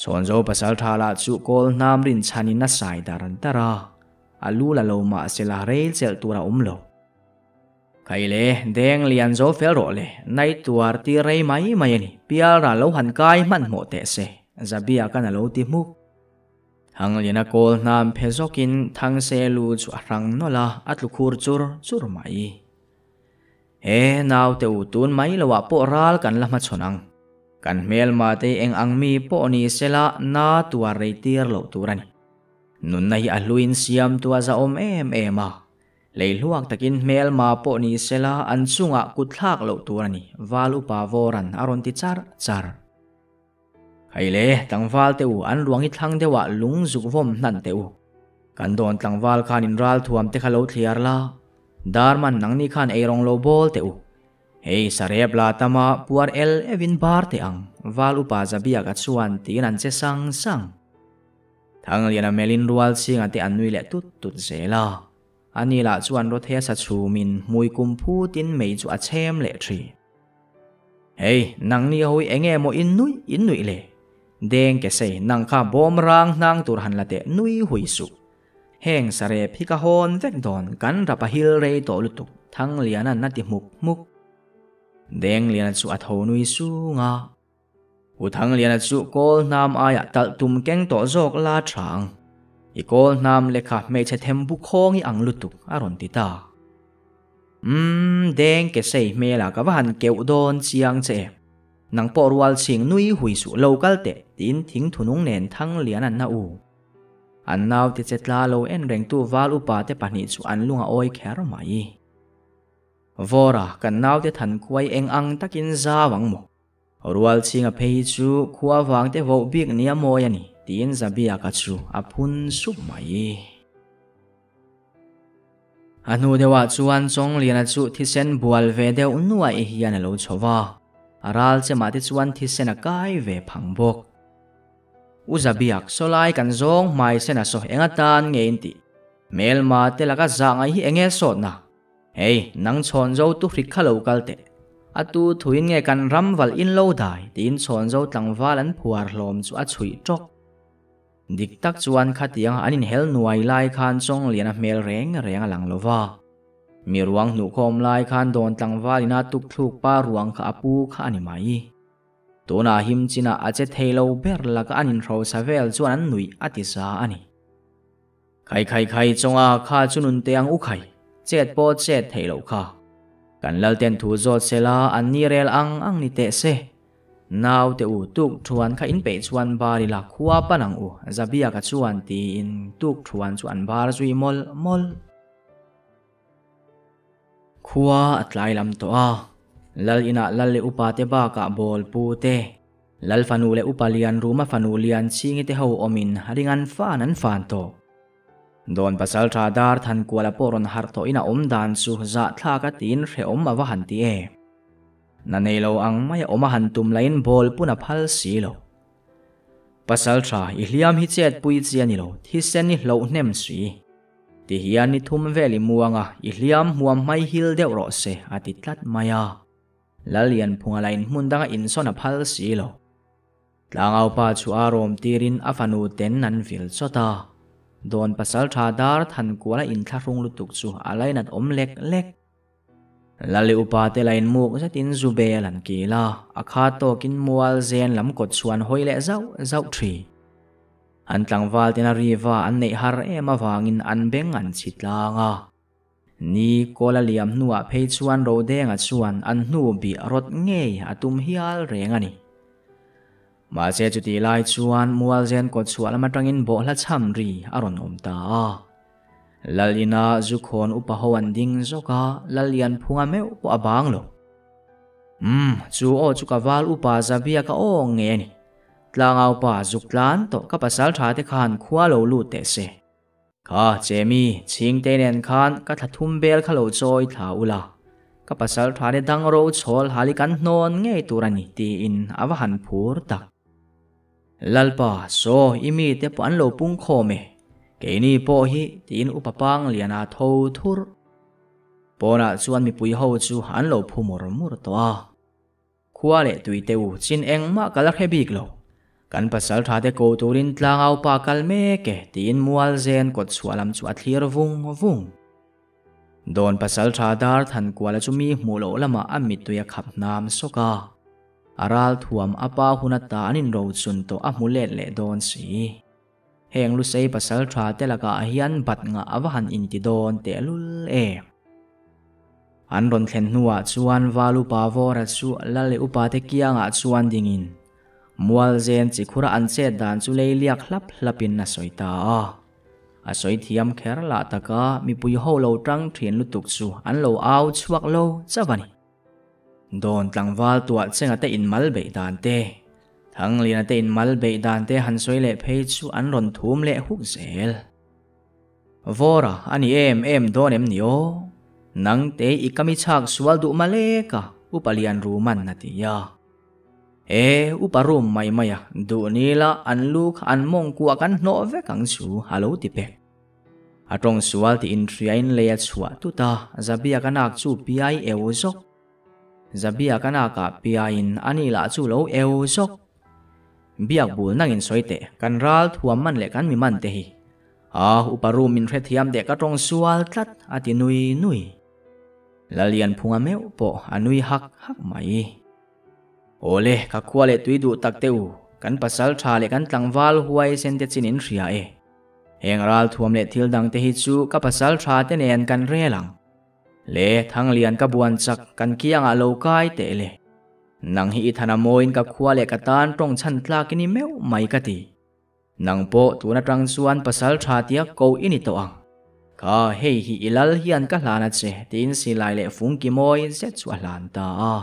Chhawnzo pasal tha lah chu kawl hnam rinchhanin a sai dar dar a. A lu la lo mah se la rel chelh tur a awm lo. Khai le, deng lian zo fel rawh le, nai tuar tir rei mai mai a ni, pialra lo han kai hmanhmawh teh se, Zabia kan a lo ti hmuk. Thangliana kawl hnam phe zawkin Thangse lu chu a hrang nawlh a, a tlu khur chur chur mai. He naute u tun mai loah pawh ral kan la hmachhawn ang. Kan hmelma te eng ang mi pawh ni sela na tuar rei tir loh tur a ni. Nunna hi a hluin siamtu a zahawm em em a, leihluak takin hmelma pawh ni sela an chungah kut thlak loh tur a ni, Val upa Vawran a rawn ti char char. Hei le, tlangval te u, an ruang hi thlang deuhah lung zuk vawm hnan teh u. Kan dawn tlangval khan in ralthuam te kha lo thliar la, Darman nangni khan eirawng lo bawl teh u. Hei sarep la tama puar el evin bar teh ang, Val upa Zabiaka chuan tiin an che sang sang. Thangliana melin rual chhinga te an nui leh tut tut zel a. Ani lah chuan Rothea sa chhumin hmui kum phutin mei chu a chhem leh thin. Hei, nangni ho hi enge maw in nuih in nuih le? Deng ke sei, nang kha bawm rang hnang tur han la teh nui hui suh. Heng sarep hi ka hawn vek dawn, kan rap a hil rei tawh lutuk, Thangliana'n a ti hmuk hmuk. Dengliana chu a tho nui sung a. U Thangliana chu kawl hnam aiah talh tum keng tawh zawk la tha ang. I kawl hnam lekha hmeichhe them bu khawng i ang lutuk a rawn ti ta. Umm, deng ke sei hmelah ka va han keuh dawn chiang che em. Nang pawh rual chhing nui hui suh lo kal teh tiin thing thunung nen Thangliana na u. An naute che tla lo en rengtu val upa te pahnih chu an lung a awi kher mai. Vawra, kan naute than khuai eng ang takin zau ang maw? Rual chhinga phei hi chu khua vang te voh bik nia mawi a ni, tiin Zabiaka chu a phun sup mai. A hnu deuhah chuan Chawngliana chu thisen bual ve deuh nuaih hian a lo chho va, a ral chemah te chuan thisen a kai ve phang bawk. U Zabiak, sawlai kan zawng hmai sen a saw eng atan nge in tih? Hmelma te laka zah ngaih hi enge sawtna? Hei, nang chhawn zo tu hrik kha lo kal teh. A tu thuin nge kan ram valh in lo dai tiin chhawn zo tlangval an phuar hlawm chu a chhuih tawk. Dik tak chuan khatianga an inhel nuai lai khan Chawngliana hmel reng reng a lang lo va. Mi ruang hnuh khawm lai khan dawn tlangval ina tuk thluk pa ruang kha a pu kha a ni mai. Tunah him chinah a che thei lo ber laka an inhrosa vel chuan an nuih a ti za a ni. Khai khai khai chawnga kha chu nun teh ang u khai, chet pawh chet theih loh kha. Kan lalten thu zawt sela an ni rel ang ang ni teh se. Naute u tuk thuan kha in peih chuan bar ila khua pan ang u Zabiaka chuan tiin tuk thuan chu an bar zui mawlh mawlh. Khua a tlai lam tawh a, Lal inah Lal leh upa te bakah bawl pu te, Lal fanu leh upa lian Ruma fanu lian Chhingi te ho awmin ring an fan an fan tawh. Dawn pasal tha dar Thankuala pawh rawn harh tawhin a awm dan chu zahthlak a tiin hrehawm a va han ti em. Na nei lo ang mai a awm a han tum lahin bawl pun a phal si lo. Pasal tha i hliam hi chet pui chi a ni lo, thisen i hloh hnem si. Ti hian ni thum vel i muang a, i hliam hmuam hmai hil deuh rawh se, a ti tlat mai a. Lallianphunga lain hmun danga insawn a phal si lo. Tlangaupa chu a rawm tirin a fanu ten an vil chawt a. Dawn pasal tha dar than kual a inthlahrung lutuk chu a lainat awm lek lek. Lali upa te lain muk zetin zu bel an kil a, a khat tawkin mual zen lam kawt chuan hawi leh zauh zauh thin. An tlangval ten a riva an neih har em avangin an beng an chhi tlang a. Ni kawl a liam hnuah phei chuan Rodenga chuan an hnu bih rawt ngei a tum hial reng a ni. Mahse chutih lai chuan Mualzen kawt chhuah lam atangin bawhhla chham ri a rawn awm ta a. Lal ina zu khawn upa ho an ding zawk a, Lal Lianphunga meuh pawh a bang lo. Umm, chu aw chu ka val upa Zabia ka aw nge a ni. Tlangau pa zuk tlan tawh ka pasal tha te khan khua lo lut teh se. Kha Chemi, chhingte nen khan ka thla thum bel kha lo chawi thla ula, ka pasal tha te dang ro chhawl hal i kan hnawn ngei tur a ni tiin a va han phur tak. Lalpa, saw i mite pawh an lo pung khawm e, keini pawh hi tiin upa Pangliana tho thur. Pawnah chuan mipui ho chu an lo phu mur mur tawh a. Khua leh tui te u chin engmah ka la hre bik lo. Kan pasal tha te ko turin tlangau pa kal mek e tiin mual zen kawt chhuah lam chu a thlir vung vung. Dawn pasal tha dar than kuala chu mi hmuh loh lamah a mittui a khap hnam sawk a. A ral thuam a pa hun ata an inrochun tawh a hmu let leh dawn si. Heng Lusei pasal tha te lakah hian bat ngah a va han inti dawn tehlul em. An rawn thlen hnuah chuan Val upa Vawra chu Lal leh upa te kiangah chuan dingin Mualzen chikhura an chet dan chu lei liak hlap hlapin a sawi ta a. A sawi thiam kher lah taka mipui ho lo tang thin lutuk chu an lo au chhuak lo chauh a ni. Dawn tlangval tuah chenga te inmal beih dan te, Thangliana te inmal beih dan te han sawi leh phei chu an rawn thum leh huk zel. Vawra a ni em em dawn em ni aw? Nang te i kami chhak sual duh malek a, Upa Lian Ruman a ti a. E, Upa rum mai mai a, duh ni la an lu kha an mawngkuah kan hnawh vek ang chu a lo ti pek. A tawng sual tih inhriain lei a chhuah tut a, Zabia ka nak chu piai eu zawk. Zabia ka nakah piaiin ani lah chu lo eu zawk. Biak bul nangin sawi teh, kan ral thuam man leh kan mi man te hi. A, upa room min hrethiam teh ka tawng sual tlat, a ti nui nui. Lalianphunga meuh pawh a nui hak hak mai. Awle, ka khua leh tui duh tak teh u, kan pasal tha leh kan tlangval huaisen te chin in hria e. Heng ralthuam leh thil dang te hi chu ka pasal tha te nen kan rel ang. Le, Thanglian ka buan chak, kan kiangah lo kai teh le. Nang hi i than a mawiin ka khua leh ka tan tawng chhan tlak i ni meuh mai ka ti. Nang pawh tun atang chuan pasal tha tia ko i ni tawh ang. Kha, hei hi i lal hian ka hlan a che, tiin silai leh fungki mawi zet chu a hlan ta a.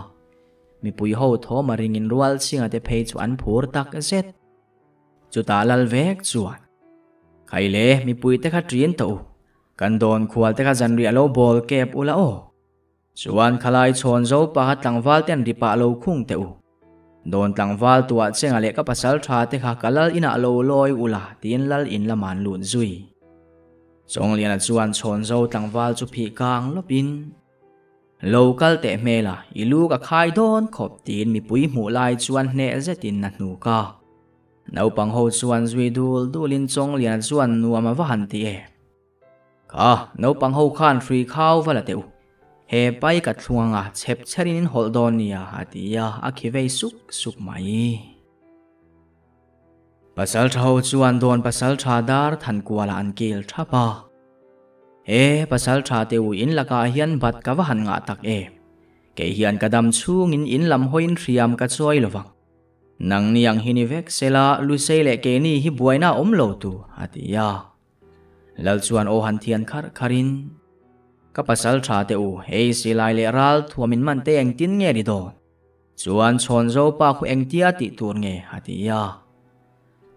Mipui ho thawm a ringin rual chhinga te phei chu an phur tak zet. Chutah lal vek chuan, Khaile, mipuite kha ṭin tawh u, kan dawn khual te kha zanriah lo bawl kep ula aw. Chuan khalai chhawn zo paha tlangval ten ri pah lo khung teh u. Dawn tlangval tuah chenga leh ka pasal tha te kha ka lal inah lo lawi ula tiin lal in lam an lut zui. Chawngliana chuan chhawn zo tlangval chu phih kang lawpin, Lo kal teh hmela, i lu ka khai dawn khawp tiin mipui hmuh lai chuan hneh zetin a hnuk a. Naupang ho chuan zui dul dulin Chawngliana chuan nuam a va han ti e. Kha naupang ho khan hrui khau va la teh u. He pai ka thlung anga chhep chherin in hawlh dawn nia a ti a, a khi vei suk suk mai. Pasalṭha ho chuan dawn pasalṭha dar than kualah an kil ṭhap a. He pasalṭha te u in lakah hian bat ka va han ngah tak em? Kei hian ka dam chhungin in lam hawiin hriam ka chuai lo vang. Nangni ang hi ni vek sela Lusei leh keini hi buaina a awm lo tu, a ti a. Lal chuan aw han thian kharh kharhin, Ka pasalṭha te u, hei silai leh ral thuam in man te engtin nge ni dawn? Chuan chhawn zo pa khu engtia tih tur nge? a ti a.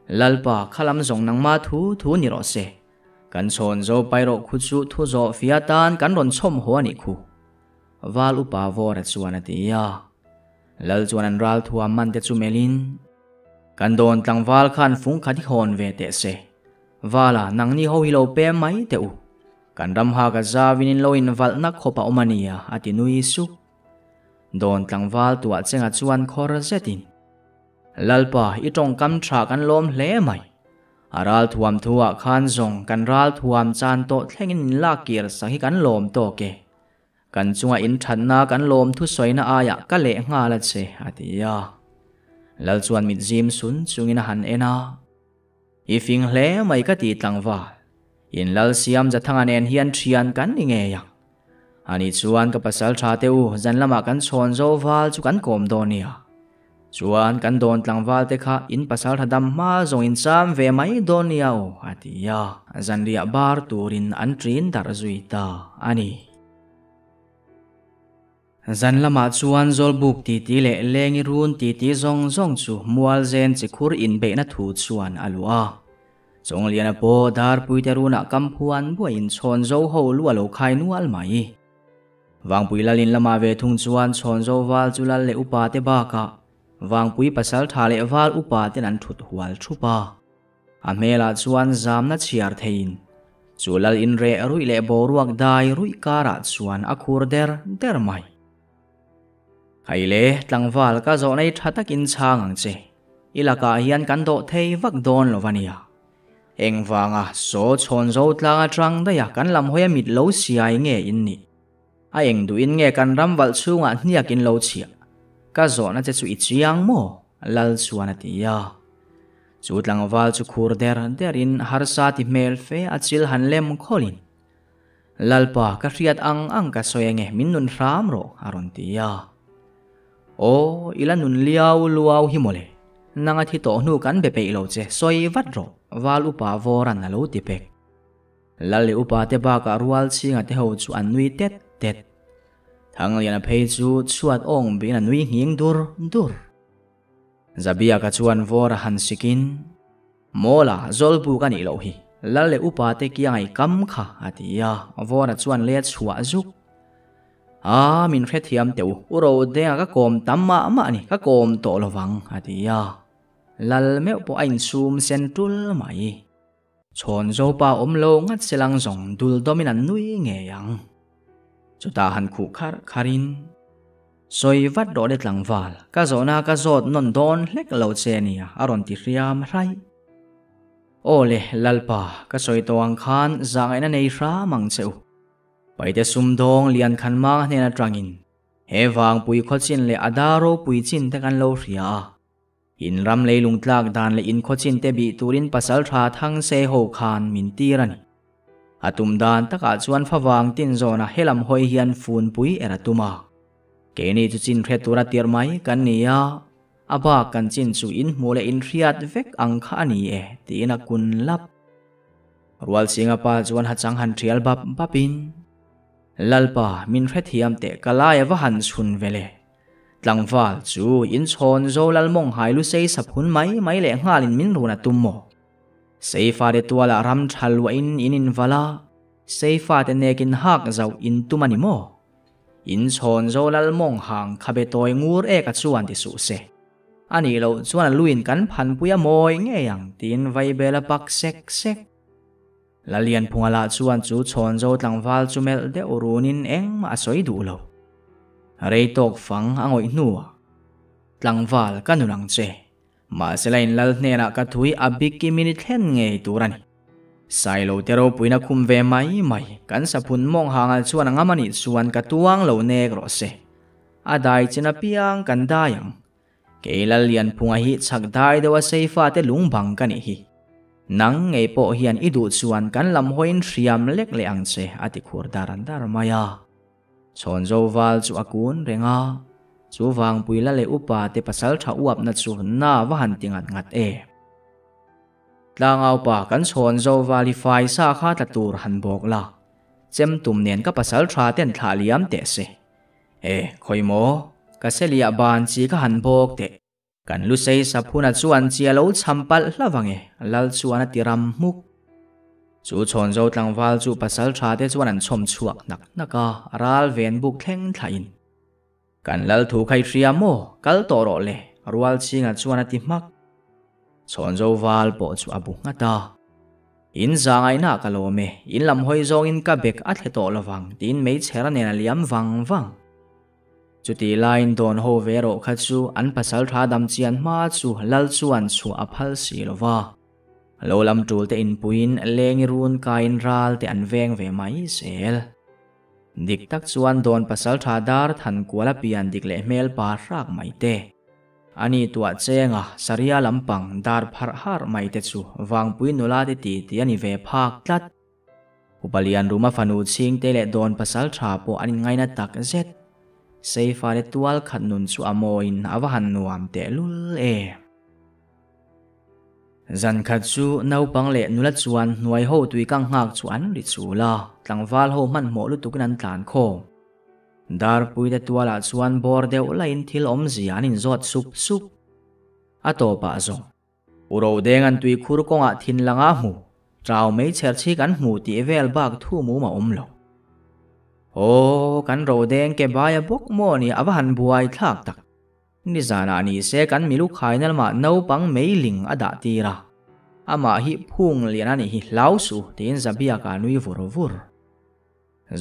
Lalpa, khalam zawng nangma thu thu ni rawh se. Kan chhawn zo pai rawh khu chu thu zawh fia tan kan rawn chhawm haw a nih khu. Val upa Vawra chuan a ti a. Lal chuan an ral thuam man te chu melhin, Kan dawn tlangval khan fung khat hi hawn ve teh se. Vala, nangni ho hi lo pem mai teh u. Kan ram hak a zavin in lo invalhna khawp a awm a nia, a ti nui sup. Dawn tlangval tuah chengah chuan khawr zetin, Lalpa, i tawngkam tha kan lawm hle mai. A ral thuam thuah khan zawng kan ral thuam chan tawh thlengin in lak kir sak hi kan lawm tawk e. Kan chunga in thatna kan lawm thusawina aiah ka leh nghal a che, a ti a. Lal chuan mit zim sun chungin a han en a. I fing hle mai ka ti tlangval. In lal siam Zathanga nen hian thian kan ni ngei ang. Ani chuan ka pasal tha te u zan lamah kan chhawn zo val chu kan kawm dawn nia. Chuan kan dawn tlangval te kha in pasal tha dam hma zawng in cham ve mai dawn nia aw a ti a. Zanriah bar turin an ṭin darh zui ta a ni. Zan lamah chuan Zawlbuk titi leh Lengi run titi zawng zawng chu Mualzen chikhur inbeihna thu chuan a luh a. Chawngliana pawh Darpuite runah kam phuan buaiin chhawn zo ho lu a lo khai nual mai. Vangpui Lalin lamah ve thung chuan chhawn zo val chu lal leh upa te bakah Vangpui pasal tha leh val upa ten an thut hual thup a. A hmelah chuan zamna chhiar theiin chu lal in reh ruih leh boruak dai ruih karah chuan a khur der der mai. Hei le, tlangval ka zawh nei tha takin chhang ang che. I lakah hian kan dawh thei vak dawn lo va nia. Engvanga saw chhawn zo tlang atang daih a kan lam hawi a mit lo siai nge in nih? A eng duhin nge kan ram valh chhungah hniak in lo chhiah? Ka zawhna che chu i chiang maw? Lal chuan a ti a. Chu tlangval chu khur der derin harsa ti hmel fe a chil han lem khawlin, Lalpa, ka hriat ang ang ka sawi ange, min nun hram rawh, a rawn ti a. Aw, i la nun liau luau hi mawle. Nanga thi tawh hnu kan be peih lo che, sawi vat rawh, val upa Vawran a lo ti pek. Lal leh upa te bakah rual chhinga te ho chu an nui tet tet. Thangliana phei chu chhuat awng biin a nui nghing dur dur. Zabiaka chuan vawr a han sikin, Mawla, Zawlbuk a nih loh hi, Lal leh upa te kiangai kam kha, a ti a, vawra chuan let chhuah zuk. A, min hrethiam teh u, u Rodenga ka kawm tam mah mah a ni, ka kawm tawh lovang, a ti a. Lal meuh pawh a insum sen tul mai. Chhawn Zopa awm lo ngat selang zawng dul dawmin an nui ngei ang. Chutah han khuh kharh kharhin, Sawi vat rawh le tlangval, ka zawhna ka zawt nawn dawn hlek lo che nia a rawn ti hriam hraih. Aw le Lalpa, ka sawi tawh ang khan zahngaihna nei hram ang che u. Paite sumdawng lian khan mang hnen atangin he vangpui khawchin leh a dar ropui chin te kan lo hria a. In ram leilung tlak dan leh in khawchin te bih turin pasal tha thang se ho khan min tir a ni. A tum dan takah chuan favang tin zawna helam hawi hian funpui er a tum a. Keini chu chin hre tura tir mai kan ni a, a bak kan chin chu in hmuh leh in hriat vek ang kha a ni e tiin a kun lap. Rualsinga pa chuan hachang han thial bap bapin, Lalpa min hrethiam teh ka lai a va han chhun vele. Tlangval chu inchhawn zo lal mawng hai lu sei saphun mai mai leh nghalin min run a tum maw? Seifate tualah ram tha luahin in inval a, Seifate nekin hak zauh in tum a ni maw? Inchhawn zo lal mawng hang khabe tawi ngur ek a chuan ti suh se. A nih loh chuan a luin kan phanpui a mawi ngei ang tiin vaibel a pak sek sek. Lalianphunga lah chuan chu chhawnzo tlangval chu melh deuh runin engmah a sawi duh lo. Rei tawk fang a ngawih hnuah, Tlangval ka nun ang che. Mahse la in lal hnenah ka thui a bik i min i thlen ngei tur a ni. Sailo te ropuina khum ve mai mai, kan saphun mawng hangal chuan a ngam anih chuan ka tuang lo nek rawh se. A dai chin apiang kan dai ang. Kei Lallianphunga hi chhak dai deuh a seifa te lungbang ka nih hi. Nang ngei pawh hian i duh chuan kan lam hawiin hriam lek leh ang che a ti khur dar dar mai a. Chhawnzo val chu a kun reng a, chu vangpui la leh upa te pasal tha uapna chu na va han ti ngat ngat e. Tlangaupa kan chhawnzo val hi fai sa kha tla tur han bawk la, chem tum nen ka pasal tha ten thlah liam teh se. E, khawi maw, ka seliah ban chi ka han bawk teh. Kan lusei saphuna chuan chi a lo cham palh hlauh ang e, Lal chuan a ti ram hmuk. Chu chhawnzo tlangval chu pasal tha te chuan an chhawm chhuak hnak hnak a, ral ven buk thleng thlahin. Kan Lal thu kha i hria maw, kal tawh rawh le, Rualchhinga chuan a ti hmak. Chhawnzo val pawh chu a bu nghat a. In zangaihna ka lawm e, in lam hawi zawngin ka bek a thle tawh lovang, tiin meichher a nen a liam vang vang. Chutih laiin dawn ho ve erawh kha chu an pasal tha dam chian hma chu lal chuan chhuah a phal si lo va. Lo lam tul te inpuiin lengi run kaiin ral te an veng ve mai zel. Dik tak chuan dawn pasal tha dar than kual a pian dik leh hmel pa hrak mai te. Ani tuah chenga saria lampang dar pharh harh mai te chu vangpui nula te ti ti a ni ve phak tlat. Upa Lianruma fanu chhingte leh dawn pasal tha pawh an inngaina tak zet. Seifate tual khat nun chu a mawiin a va han nuam tehlul e. Zan khat chu naupang leh nula chuan hnuai ho tui kang nghak chu an ri chul a, tlangval ho hmanhmawh lutukin an tlan khawm. Darpuite tualah chuan bawr deuh laiin thil awmzia an inzawt sup sup. A tawpah zawng. U Rodeng an tuikhur kawngah thin langa hmu, chau mai chher chhi kan hmu tih vel bak thu mum a awm lo. Aw, kan Rodeng ke baia bawk maw ni a va han buai thlak tak. Nizanah ni se kan milu khaina lamah naupang meiling a dah tir a, amah hi phung lian a nih hi hlau suh tiin Zabiaka nui vur vur.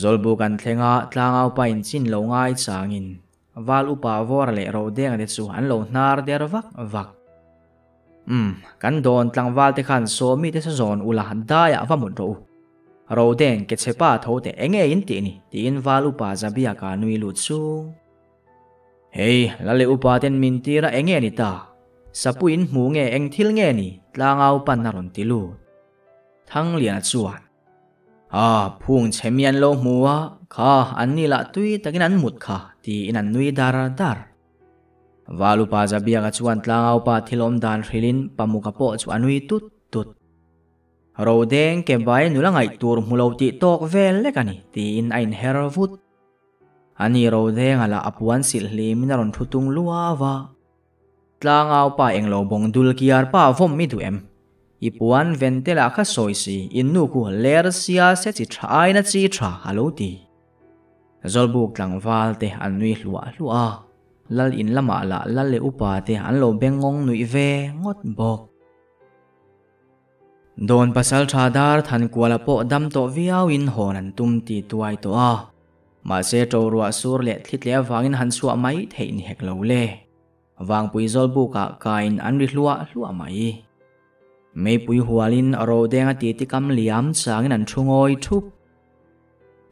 Zawlbu kan thleng a, tlangau pa in chin lo ngai changin Val upa Vawra leh Rodenga te chu an lo hnar der vak vak. Umm, kan dawn tlangval te khan sawmi te sa zawn ula daiah va mut rawh u. Rodeng ke chhe pa tho teh enge in tih ni? tiin Val upa Zabiaka nui lut sung. Hei, la leh upa ten min tir a enge ni ta? Sapui in hmu nge eng thil nge ni? Tlangau pan a rawn ti lut. Thangliana chuan. A, phung chhe mi an lo hmu a, kha an ni lah tui takin an mut kha, tiin an nui dar dar. Valupa Zabiaka chuan tlangaupa thil awm dan hrilhin Pamuka pawh chu a nui tut tut. Rodeng ke bai nula ngaih tur hmu lo tih tawk vel lek a ni, tiin a inher vut. Ani Rodenga lah a puan silh hlimin a rawn thu tung luau a. Tlangaupa englo bawng dul kiar pa vawm mi duh em? I puan ven te lah kha sawi si, in nu khu ler sia se chi tha aina chi tha a lo ti. Zawlbuk tlangval te an nui hluah hluah a, lal in lamah lah lal leh upa te an lo bengngawng nuih ve ngawt bawk. Dawn pasal tha dar Thankuala pawh dam tawh viauin hawn an tum ti tuai tawh a, mahse ṭo ruah sur leh thli tle avangin han chhuah mai theih ni hek lo le. Vangpui zawlbukah kain an ri hluah hluah mai. Meipui hualin Rodenga titi kam liam changin an thu ngawi thup.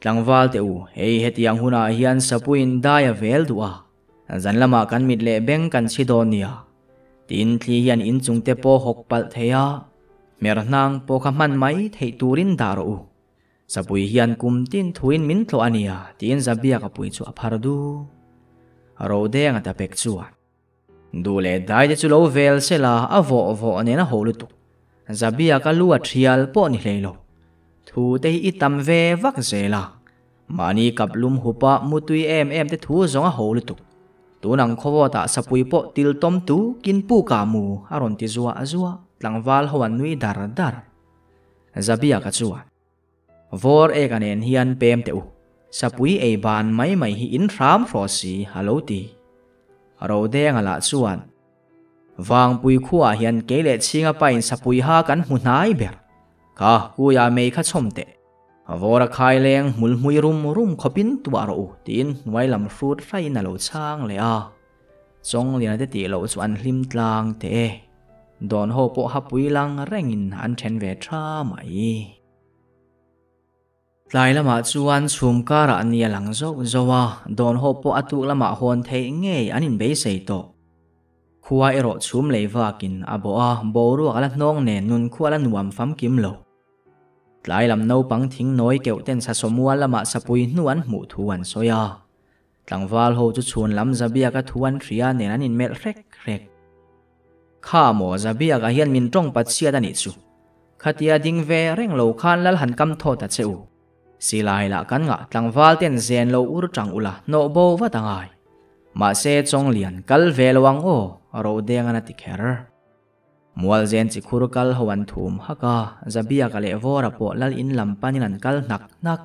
Tlangval teh u, hei hetiang hunah hian sapuiin dai a vel duh a, zan lamah kan mit leh beng kan chhi dawn nia. Tin, thli hian inchung te pawh hawk palh thei a, hmer hnang pawh kha hman mai theih turin dah rawh u. Sapui hian kum tin thuin min tlawh a nia, tiin Zabiaka pui chu a phar du. Rodeng a ta pek chuan. Duh leh dai te chu lo vel se la, a vawh vawh nen a ho lutuk. Zabiaka lu a thial pawh ni hlei lo. Thu te hi i tam ve vak zel a. Mahni kap lum hupa mutui em em te thu zawng a ho lutuk. Tun ang khawvawtah sapui pawh til tawm tu kin pu ka mu a rawn ti zuah zuah, tlangval ho an nui dar dar. Zabiaka chuan, Vawr eka nen hian pem teh u, sapui ei ban mai mai hi in hram hraw si, a lo ti. Rodenga lah chuan, Vangpui khuaah hian kei leh Chhinga pain sapui ha kan hmu hnai ber. Kha, kuia mei kha chhawm teh. Vawr a khai leng hmul hmui rum rum khawpin tuah rawh u, tiin hnuai lam hrut hraiin a lo chhang leh a. Chawngliana te tih loh chu an hlim tlang teh e. Dawn ho pawh hapui lang rengin an then ve tha mai. Tlai lamah chuan chhum karah ni a lang zauh zauh a, dawn ho pawh a tuk lamah hawn theih ngei an inbeisei tawh. Khua erawh chhum lei vakin a bawh a, boruak a la hnawng nen nun khu a la nuam famkim lo. Tlai lam naupang thing nawi keuh ten sasawmual lamah sapui hnu an hmuh thu an sawi a. Tlangval ho chu chhun lam Zabiaka thu an hria nen an inmelh hrek hrek. Kha maw Zabiaka hian min tawng patchhiat a nih chu. Khatia ding ve reng lo khan lal han kam thawt a che u. Silai lah kan ngah tlangval ten zen lo ur tang ula hnawh bo vat a ngai. Mahse Chawnglian kal ve lo ang aw, Rodengan a ti kher. Mualzen chi khur kal ho an thum hak a, Zabiaka leh Vawra pawh lal in lam panin an kal hnak hnak.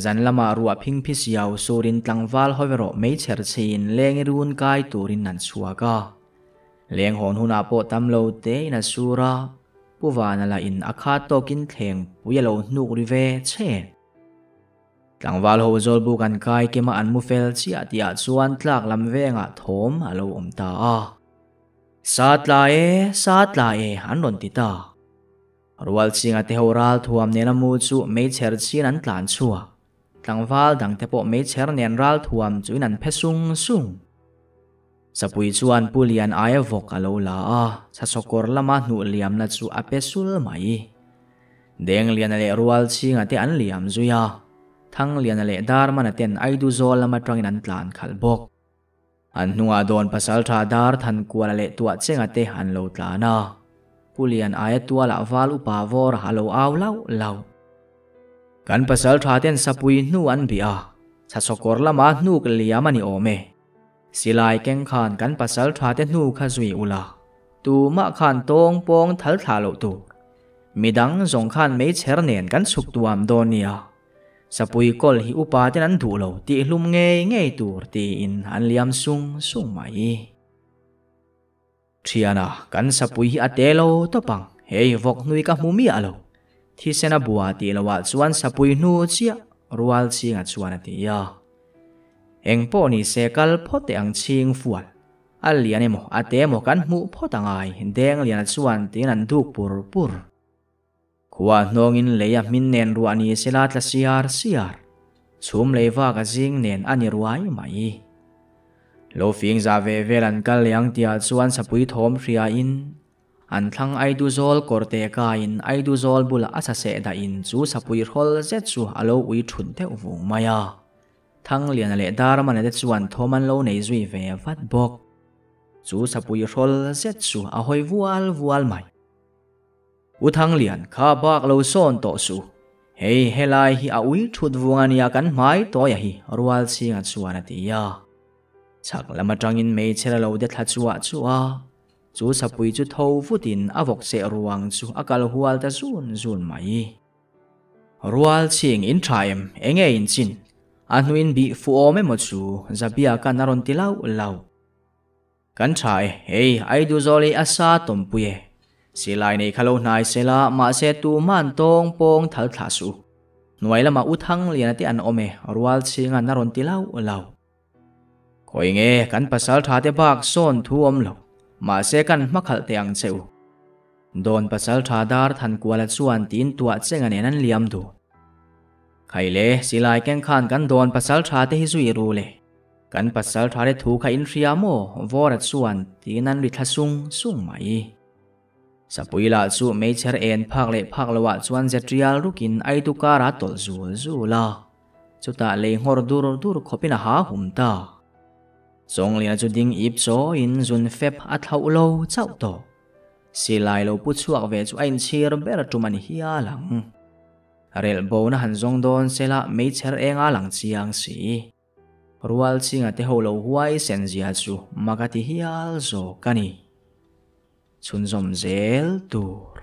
Zan lamah ruah phingphi siau surin tlangval hawi rawh meichher chhin leng i run kai turin an chhuak a. Leng hawn hunah pawh tam lo tein a sur a, Pu Vana lah in a khat tawkin thleng pui a lo hnuk ri ve che. Tlangval ho zawlbuk an kai kema an mu fel chiah tihah chuan tlak lam vengah thawm a lo awm ta a. Sa tla e, sa tla e an rawn ti ta. Rual chinga te ho ral thuam nena mu chu meichher chin an tlan chhuak. Tlangval dang te pawh meichher nen ral thuam chuin an phe sung sung. Sapui chuan Pu Lian aia vawk a lo la a, chhasawkawr lama hnuh liamna chu a pe sul mai. Dengliana leh Rual chinga te an liam zui a, Thangliana leh Darmana ten Aiduzawl lam atangin an tlan khalh bawk. An hnungah dawn pasaltha dar Thankuala leh Tuahchenga te an lo tlan a. Pu Lian aia tualah val upa vawr a lo au lauh lauh. Kan pasaltha ten sapui hnu an bih a, chhasawkawr lama hnuk liam a ni awm e. Silai keng khan kan pasaltha te hnu kha zui ula, tumah khan tawng pawng thal thlah loh tur. Midang zawng khan meichher nen kan chhuk tuam dawn nia. Sapui kawl hi upa ten an duh lo tih hlum ngei ngei tur tiin an liam sung sung mai. Thiana, kan sapui hi a te lo tawp ang, hei vawk hnui ka hmu miah lo. Thisen a bua tih loah chuan sapui hnu chiah rual chhinga chuan a ti a. Eng pawh ni se kal phawt teh ang chhing fual. A lian emaw a te emaw kan hmuh phawt angai Dengliana chuan tiin an duk pur pur. Khua hnawngin lei a hmin nen ruah ni sela tla siar siar, chhum lei vak a zing nen a ni ruai mai. Lo fing za ve vel an kal leh ang tihah chuan sapui thawm hriain an thlang Aiduzawl kawrte kaiin Aiduzawl bulah a saseh dahin chu sapui hrawl zet chu a lo ui thut deuh vung mai a. Thangliana leh Darmana te chuan thawm an lo nei zui ve vat bawk. Chu sapui hrawl zet chu a hawi vual vual mai. U Thanglian, kha bak lo sawn tawh suh. Hei, helai hi a ui thut vung a nia kan hmai tawia hi, rual chhinga chuan a ti a. Chhak lam atangin hmeichhe la lo de thla chuah chuah a, chu sapui chu tho vutin a vawk seh ruang chu a kal hual ta zun zun mai. Rual chhing in tha em, enge in chin? A hnuin bih fuh awm emaw chu Zabiaka'n a rawn ti lauh lauh. Kan tha e, hei Aiduzawl hi a sa tawmpui e. Silai nei kha lo hnai sela, mahse tuman tawng pawng thal thlah suh u. Hnuai lamah U Thangliana te an awm e, rual chhinga'n a rawn ti lauh lauh. Khawi nge kan pasal tha te bak sawn thu awm lo, mahse kan hmakhalh teh ang che u. Dawn pasal tha dar Thankuala chuan tiin tuah chenga nen an liam dun. Khaile, silai keng khan kan dawn pasal tha te hi zui ru le. Kan pasal tha te thu kha in hria maw? Vawra chuan tiin an ri thla sung sung mai. Sapui lah chu meichher en phak leh phak loh ah chuan ze tial rukin Aidu kar a tawlh zul zul a. Chutah lei nghawr dur dur khawpin a ha hum ta. Chawngliana chu ding ip chawiin zun fep a thlauh lo chauh tawh. Silai lo pu chhuak ve chu a inchhir ber tum a ni hial ang. Relh bona han zawng dawn sela meichher enga lang chiang si. Rual chinga te ho lo huai sen zia chu mak a ti hial zawk a ni. Chhunzawm zel tur.